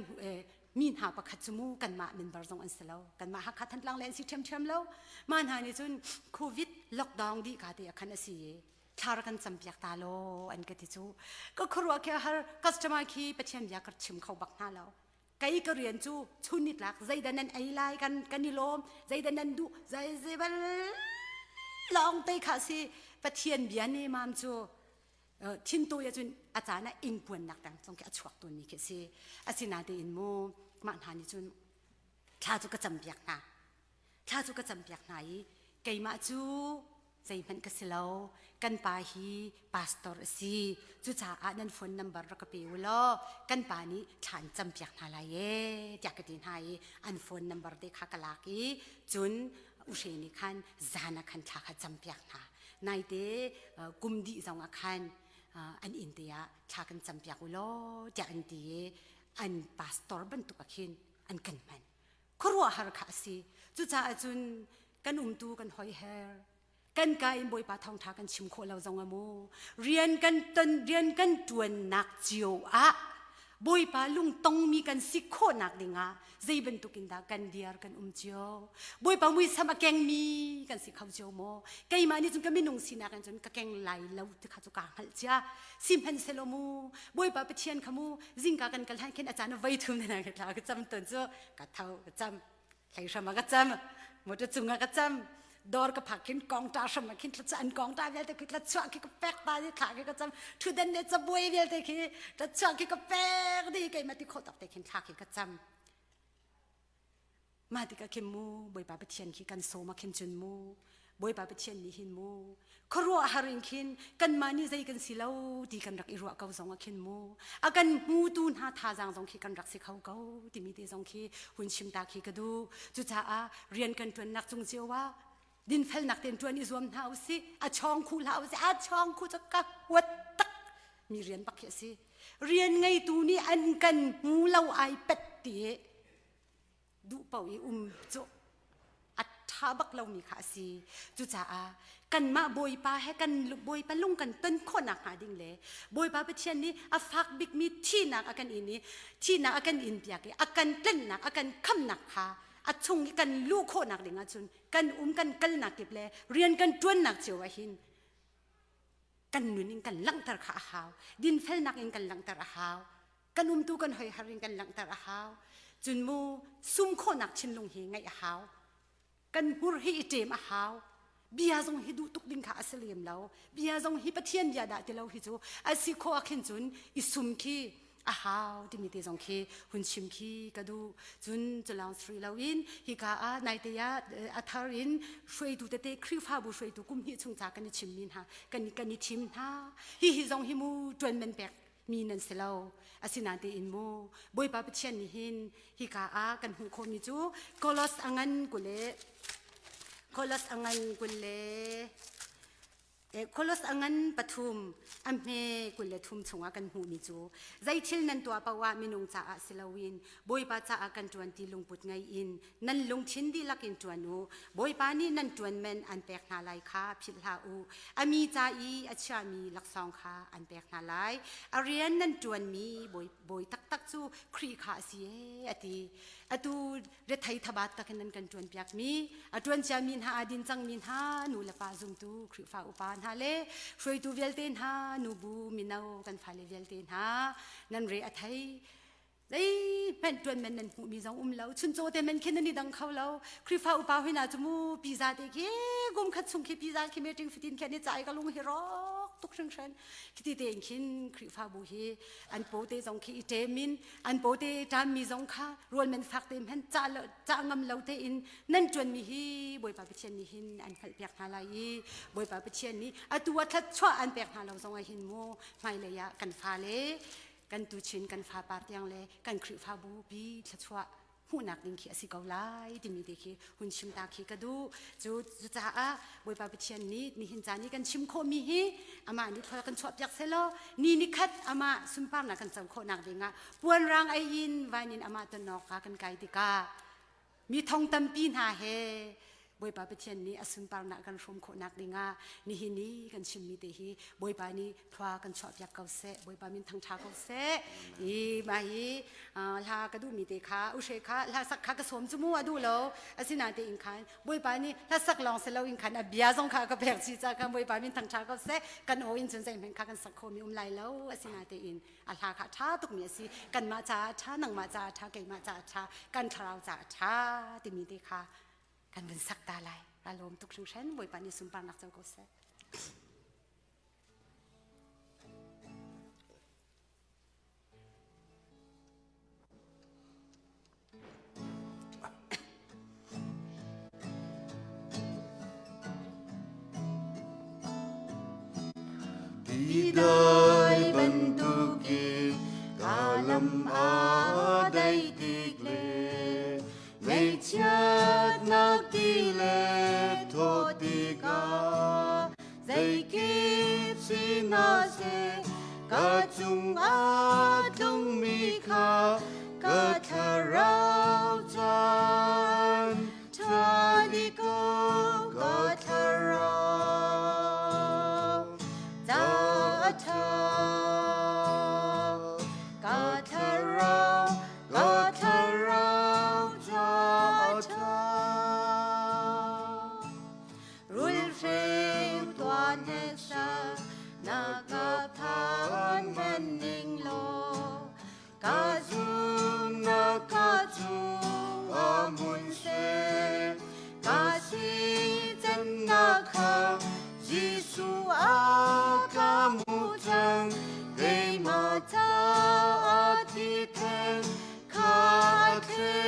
mi hna pakhat cu mu kanmah member zong an si lo kanmah Hakha Thantlang le an si ṭhiamṭhiam lo mah hna nih cun COVID lockdown dih ka te ah khan a si i thla rak kan campiak ta law an ka ti cu ka khuaruah khi a har customer khi Pathian bia ka chim kho bak hna lo kei ka rian cu chun nitlak zeidah nan ei lai kan kan i lawm zeidah nan duh zei zei bal lawng te kha si Pathian bia ne mam cu thintawi ahcun a caan ah ingpuannak dang zong khi a chuak tawnmi khi a si. Asinain mu mah hna nih cun thla cu ka campiak hna. Thla cu ka campiak hna i keimah cu zeihmanh ka si lo. Kan pa hi pastor a si. Cucaah nan phone number rak ka pe u law kan pa nih thla an campiak hna lai ee tiah ka ti hna i an phone number te kha ka lak i cun U Hre nih khan zan ah khan thla kha campiak hna. Naite kum dih zong ah khan an inn te ah thla kan campiak u law tiah an ti i an pastor bantuk ah khin an kan hman. Khuaruahhar kha a si. Cucaah cun kan umtu kan hoiher kan ka in Bawipa thawngṭha kan chim khawh lo zong ah mu rian kan ton rian kan ṭuannak cio ah Bawipa lungtongmi kan si khawhnak dingah zei bantuk in dah kan diar kan um cio Bawipa muisam a kengmi kan si kho cio maw keimah nih cun ka minung sinak in cun ka keng lai lo ti kha cu kaa hngalh cia sihmanhsehlaw mu Bawipa Pathian kha mu zingka kan kal hlan khin a caan voi thum na ka thla ka cam ton cu ka tho ka cam hlei hram ah ka cam motor cung ah ka cam dawr ka phak khin kongta hram ah khin thlachuah an kongta vialte khi thlachuah khi ka pek ta di thla khi ka cam thuden le cabuai vialte khi thlachuah khi ka pek di keimah ti khawh tak te khin thla khi ka cam mah tikah khin mu Bawipa Pathian khi kan sawm ah khin cun mu Bawipa Pathian nih hin mu khuaruahhar in khin kanmah nih zei kan si lo ti kan rak i ruah ko zong ah khin mu a kan hmutu hna thazaang zong khi kan rak si kho ko timi te zong khi hun chim ta khi ka duh cucaah rian kan ṭuannak cung cio ah dinfelnak tein ṭuan i zuam hna usih a chawng khu hlah usih a chawng khu cu ka huat tak mi rian bak khi a si rian ngeitu nih an kan hmu lo ai pet ti duh paoh i um cu a ṭha bak lomi kha a si. Cucaah kanmah Bawipa he kan Bawipa lung kan ton khawhnak hnga ding le Bawipa Pathian nih a fak bikmi thihnak a kan in i thihnak a kan in piak i a kan tlennak a kan khamnak kha a chung i kan luh khawhnak ding ahcun kan um kan kalnak kip le rian kan ṭuannak cio ah hin kan nun in kan langhter kha a hau dinfelnak in kan langhter a hau kan umtu kan hoihar in kan langhter a hau cun mu sum khawhnak thinlung hi ngeih a hau kan hmur hi i ṭem a hau bia zong hi duh tuk ding kha a si lem lo bia zong hi pathian bia dah ti lo hi cu a si khawh ah khin cun i sum khi a hau timi te zong khi hun chim khi ka duh cun culawng sri loin hika ah naite ah a thar in hruaitu tete Khrihfabu hruaitu kum hnih chung ca kan i chimmi hna kan kan i thim hna hi hi zong hi mu ṭuan man pek mi nan si lo asinain tein mu Bawipa Pathian nih hin hika ah kan hmuh khawhmi cu Kolos a ngan kule Kolos a ngan kule. Kolos a ngan pathum a hme 23 chungah kan hmuhmi cu zeithil nan tuah paoh ah minung caah si loin Bawipa caah kan ṭuan ti lungput ngei in nan lungthin dihlak in ṭuan u. Bawipa nih nan ṭuan man an pek hna lai kha philh hlah u. A mi ca i a chiahmi laksawng kha an pek hna lai. A rian nan ṭuanmi bawi, bawi taktak cu Khrih kha a si ee a ti. Atu rethei thabat takin nan kan ṭuan piakmi a ṭuan ciami hna aa din cangmi hna nu le pa zumtu Khrihfa upa hna le hruaitu vialte hna nubu mino kan fale vialte hna nan re a thei zeihmanh ṭuan men nan hmuhmi zong um lo chuncaw te men khin nan i dang kho lo Khrihfa upa hui hna cu mu pizza te khi kum khat chung khi pizza khi meeting fatin khi an i cai ka lung hi rawk tuk hringhran khiti tein khin Khrihfabu hi an paw te zong khi i ṭem in an paw te ṭammi zong kha rawl men fak te hmanh cah lo cah ngam lo tein nan ṭuanmi hi Bawipa Pathian nih hin an hngalhpiak hna lai i Bawipa Pathian nih atu ah thluachuah an pek hna lo zong ah hin mu hmailei ah kan fale kan tuchin kan fapar tiang le kan Khrihfabu pi thluachuah hmuhnak ding khi a si ko lai timi te khi hun chim ta khi ka duh. Cu cucaah Bawipa Pathian nih nihin caan i kan chim khawhmi hi amah nih thlol kan chuah piak selaw ni nikhat amah sunparnak kan co khawhnak dingah puanrang ei in van in amah ton awkah kan kai tikah mi thong tampi hna he Bawipa Pathian nih a sunparnak kan hrawm khawhnak dingah nihin i kan chimmi te hi Bawipa nih thua kan chuahpiak ko seh. Bawipa min thangṭha ko seh. I mah hi hla ka duhmi te kha u hre kha hla sak kha ka sawm cu mu a duh lo. Asinain khan Bawipa nih hla sak lawng si loin khan a bia zong kha ka pek chih ca khan Bawipa min thangṭha ko seh. Kan aw in cun zeihmanh kha kan sak khomi um lai lo. Asinain a hla kha ṭha tukmi a si. Kanmah caah a ṭha, nangmah caah a ṭha, keimah caah a ṭha, kan thlarau caah a ṭha timi te kha kan vun sak ta lai. Ka lawm tuk hringhran. Bawipa nih sunparnak co ko seh. Tidai bantukin ka lam a dai tik le ngaihchiatnak ti le thawt tikah zeikip sinah seh ka cungah tlungmi kha ka thlarau caan ṭha ni ko ka thlarau ca a ṭha ka thlarau ka thlarau ca a ṭha Rulhreu tuan heksa na ka phan man ning law ka zum na ka cu ka mun se ka si chan na kha Jesu a ka mu cang keimah ca a thi theng kha thli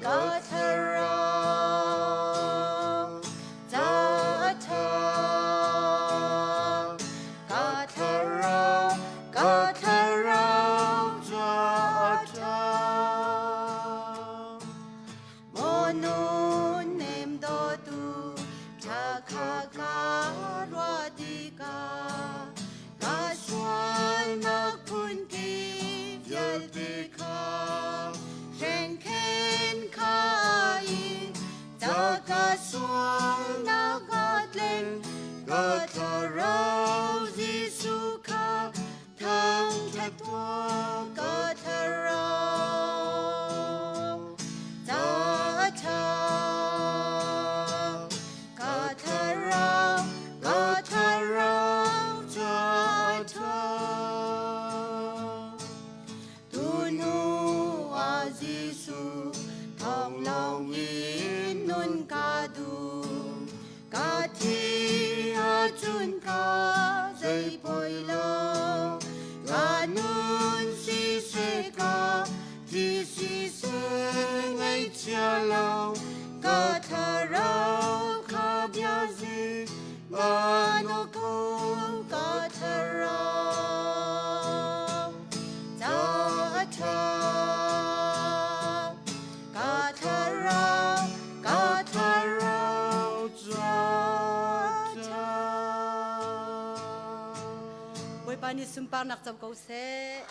ka thlarau ca ṭha ka thlarau ka thlarau ca ṭha maw nun nem dawtu ṭha kha ka ruah tikah ka sualnak phunki vialte kha hrengkhen kha in ta ka sualnak a tleng ka thlarau Jesuh kha thangṭhat tuah ka thlarau ta ṭha ka thlarau ka thlarau ca ṭha tunu ah Jesuh thawng lawng in nun ka duh ka thi ahcun ka zei poi lo ka nun siseh ka thi siseh ngaihchia lo ka thlarau kha bia zi ma ko ka thlarau ca ṭha ka thlarau ka thlarau ca ṭha. Bawipa nih sunparnak co ko seh.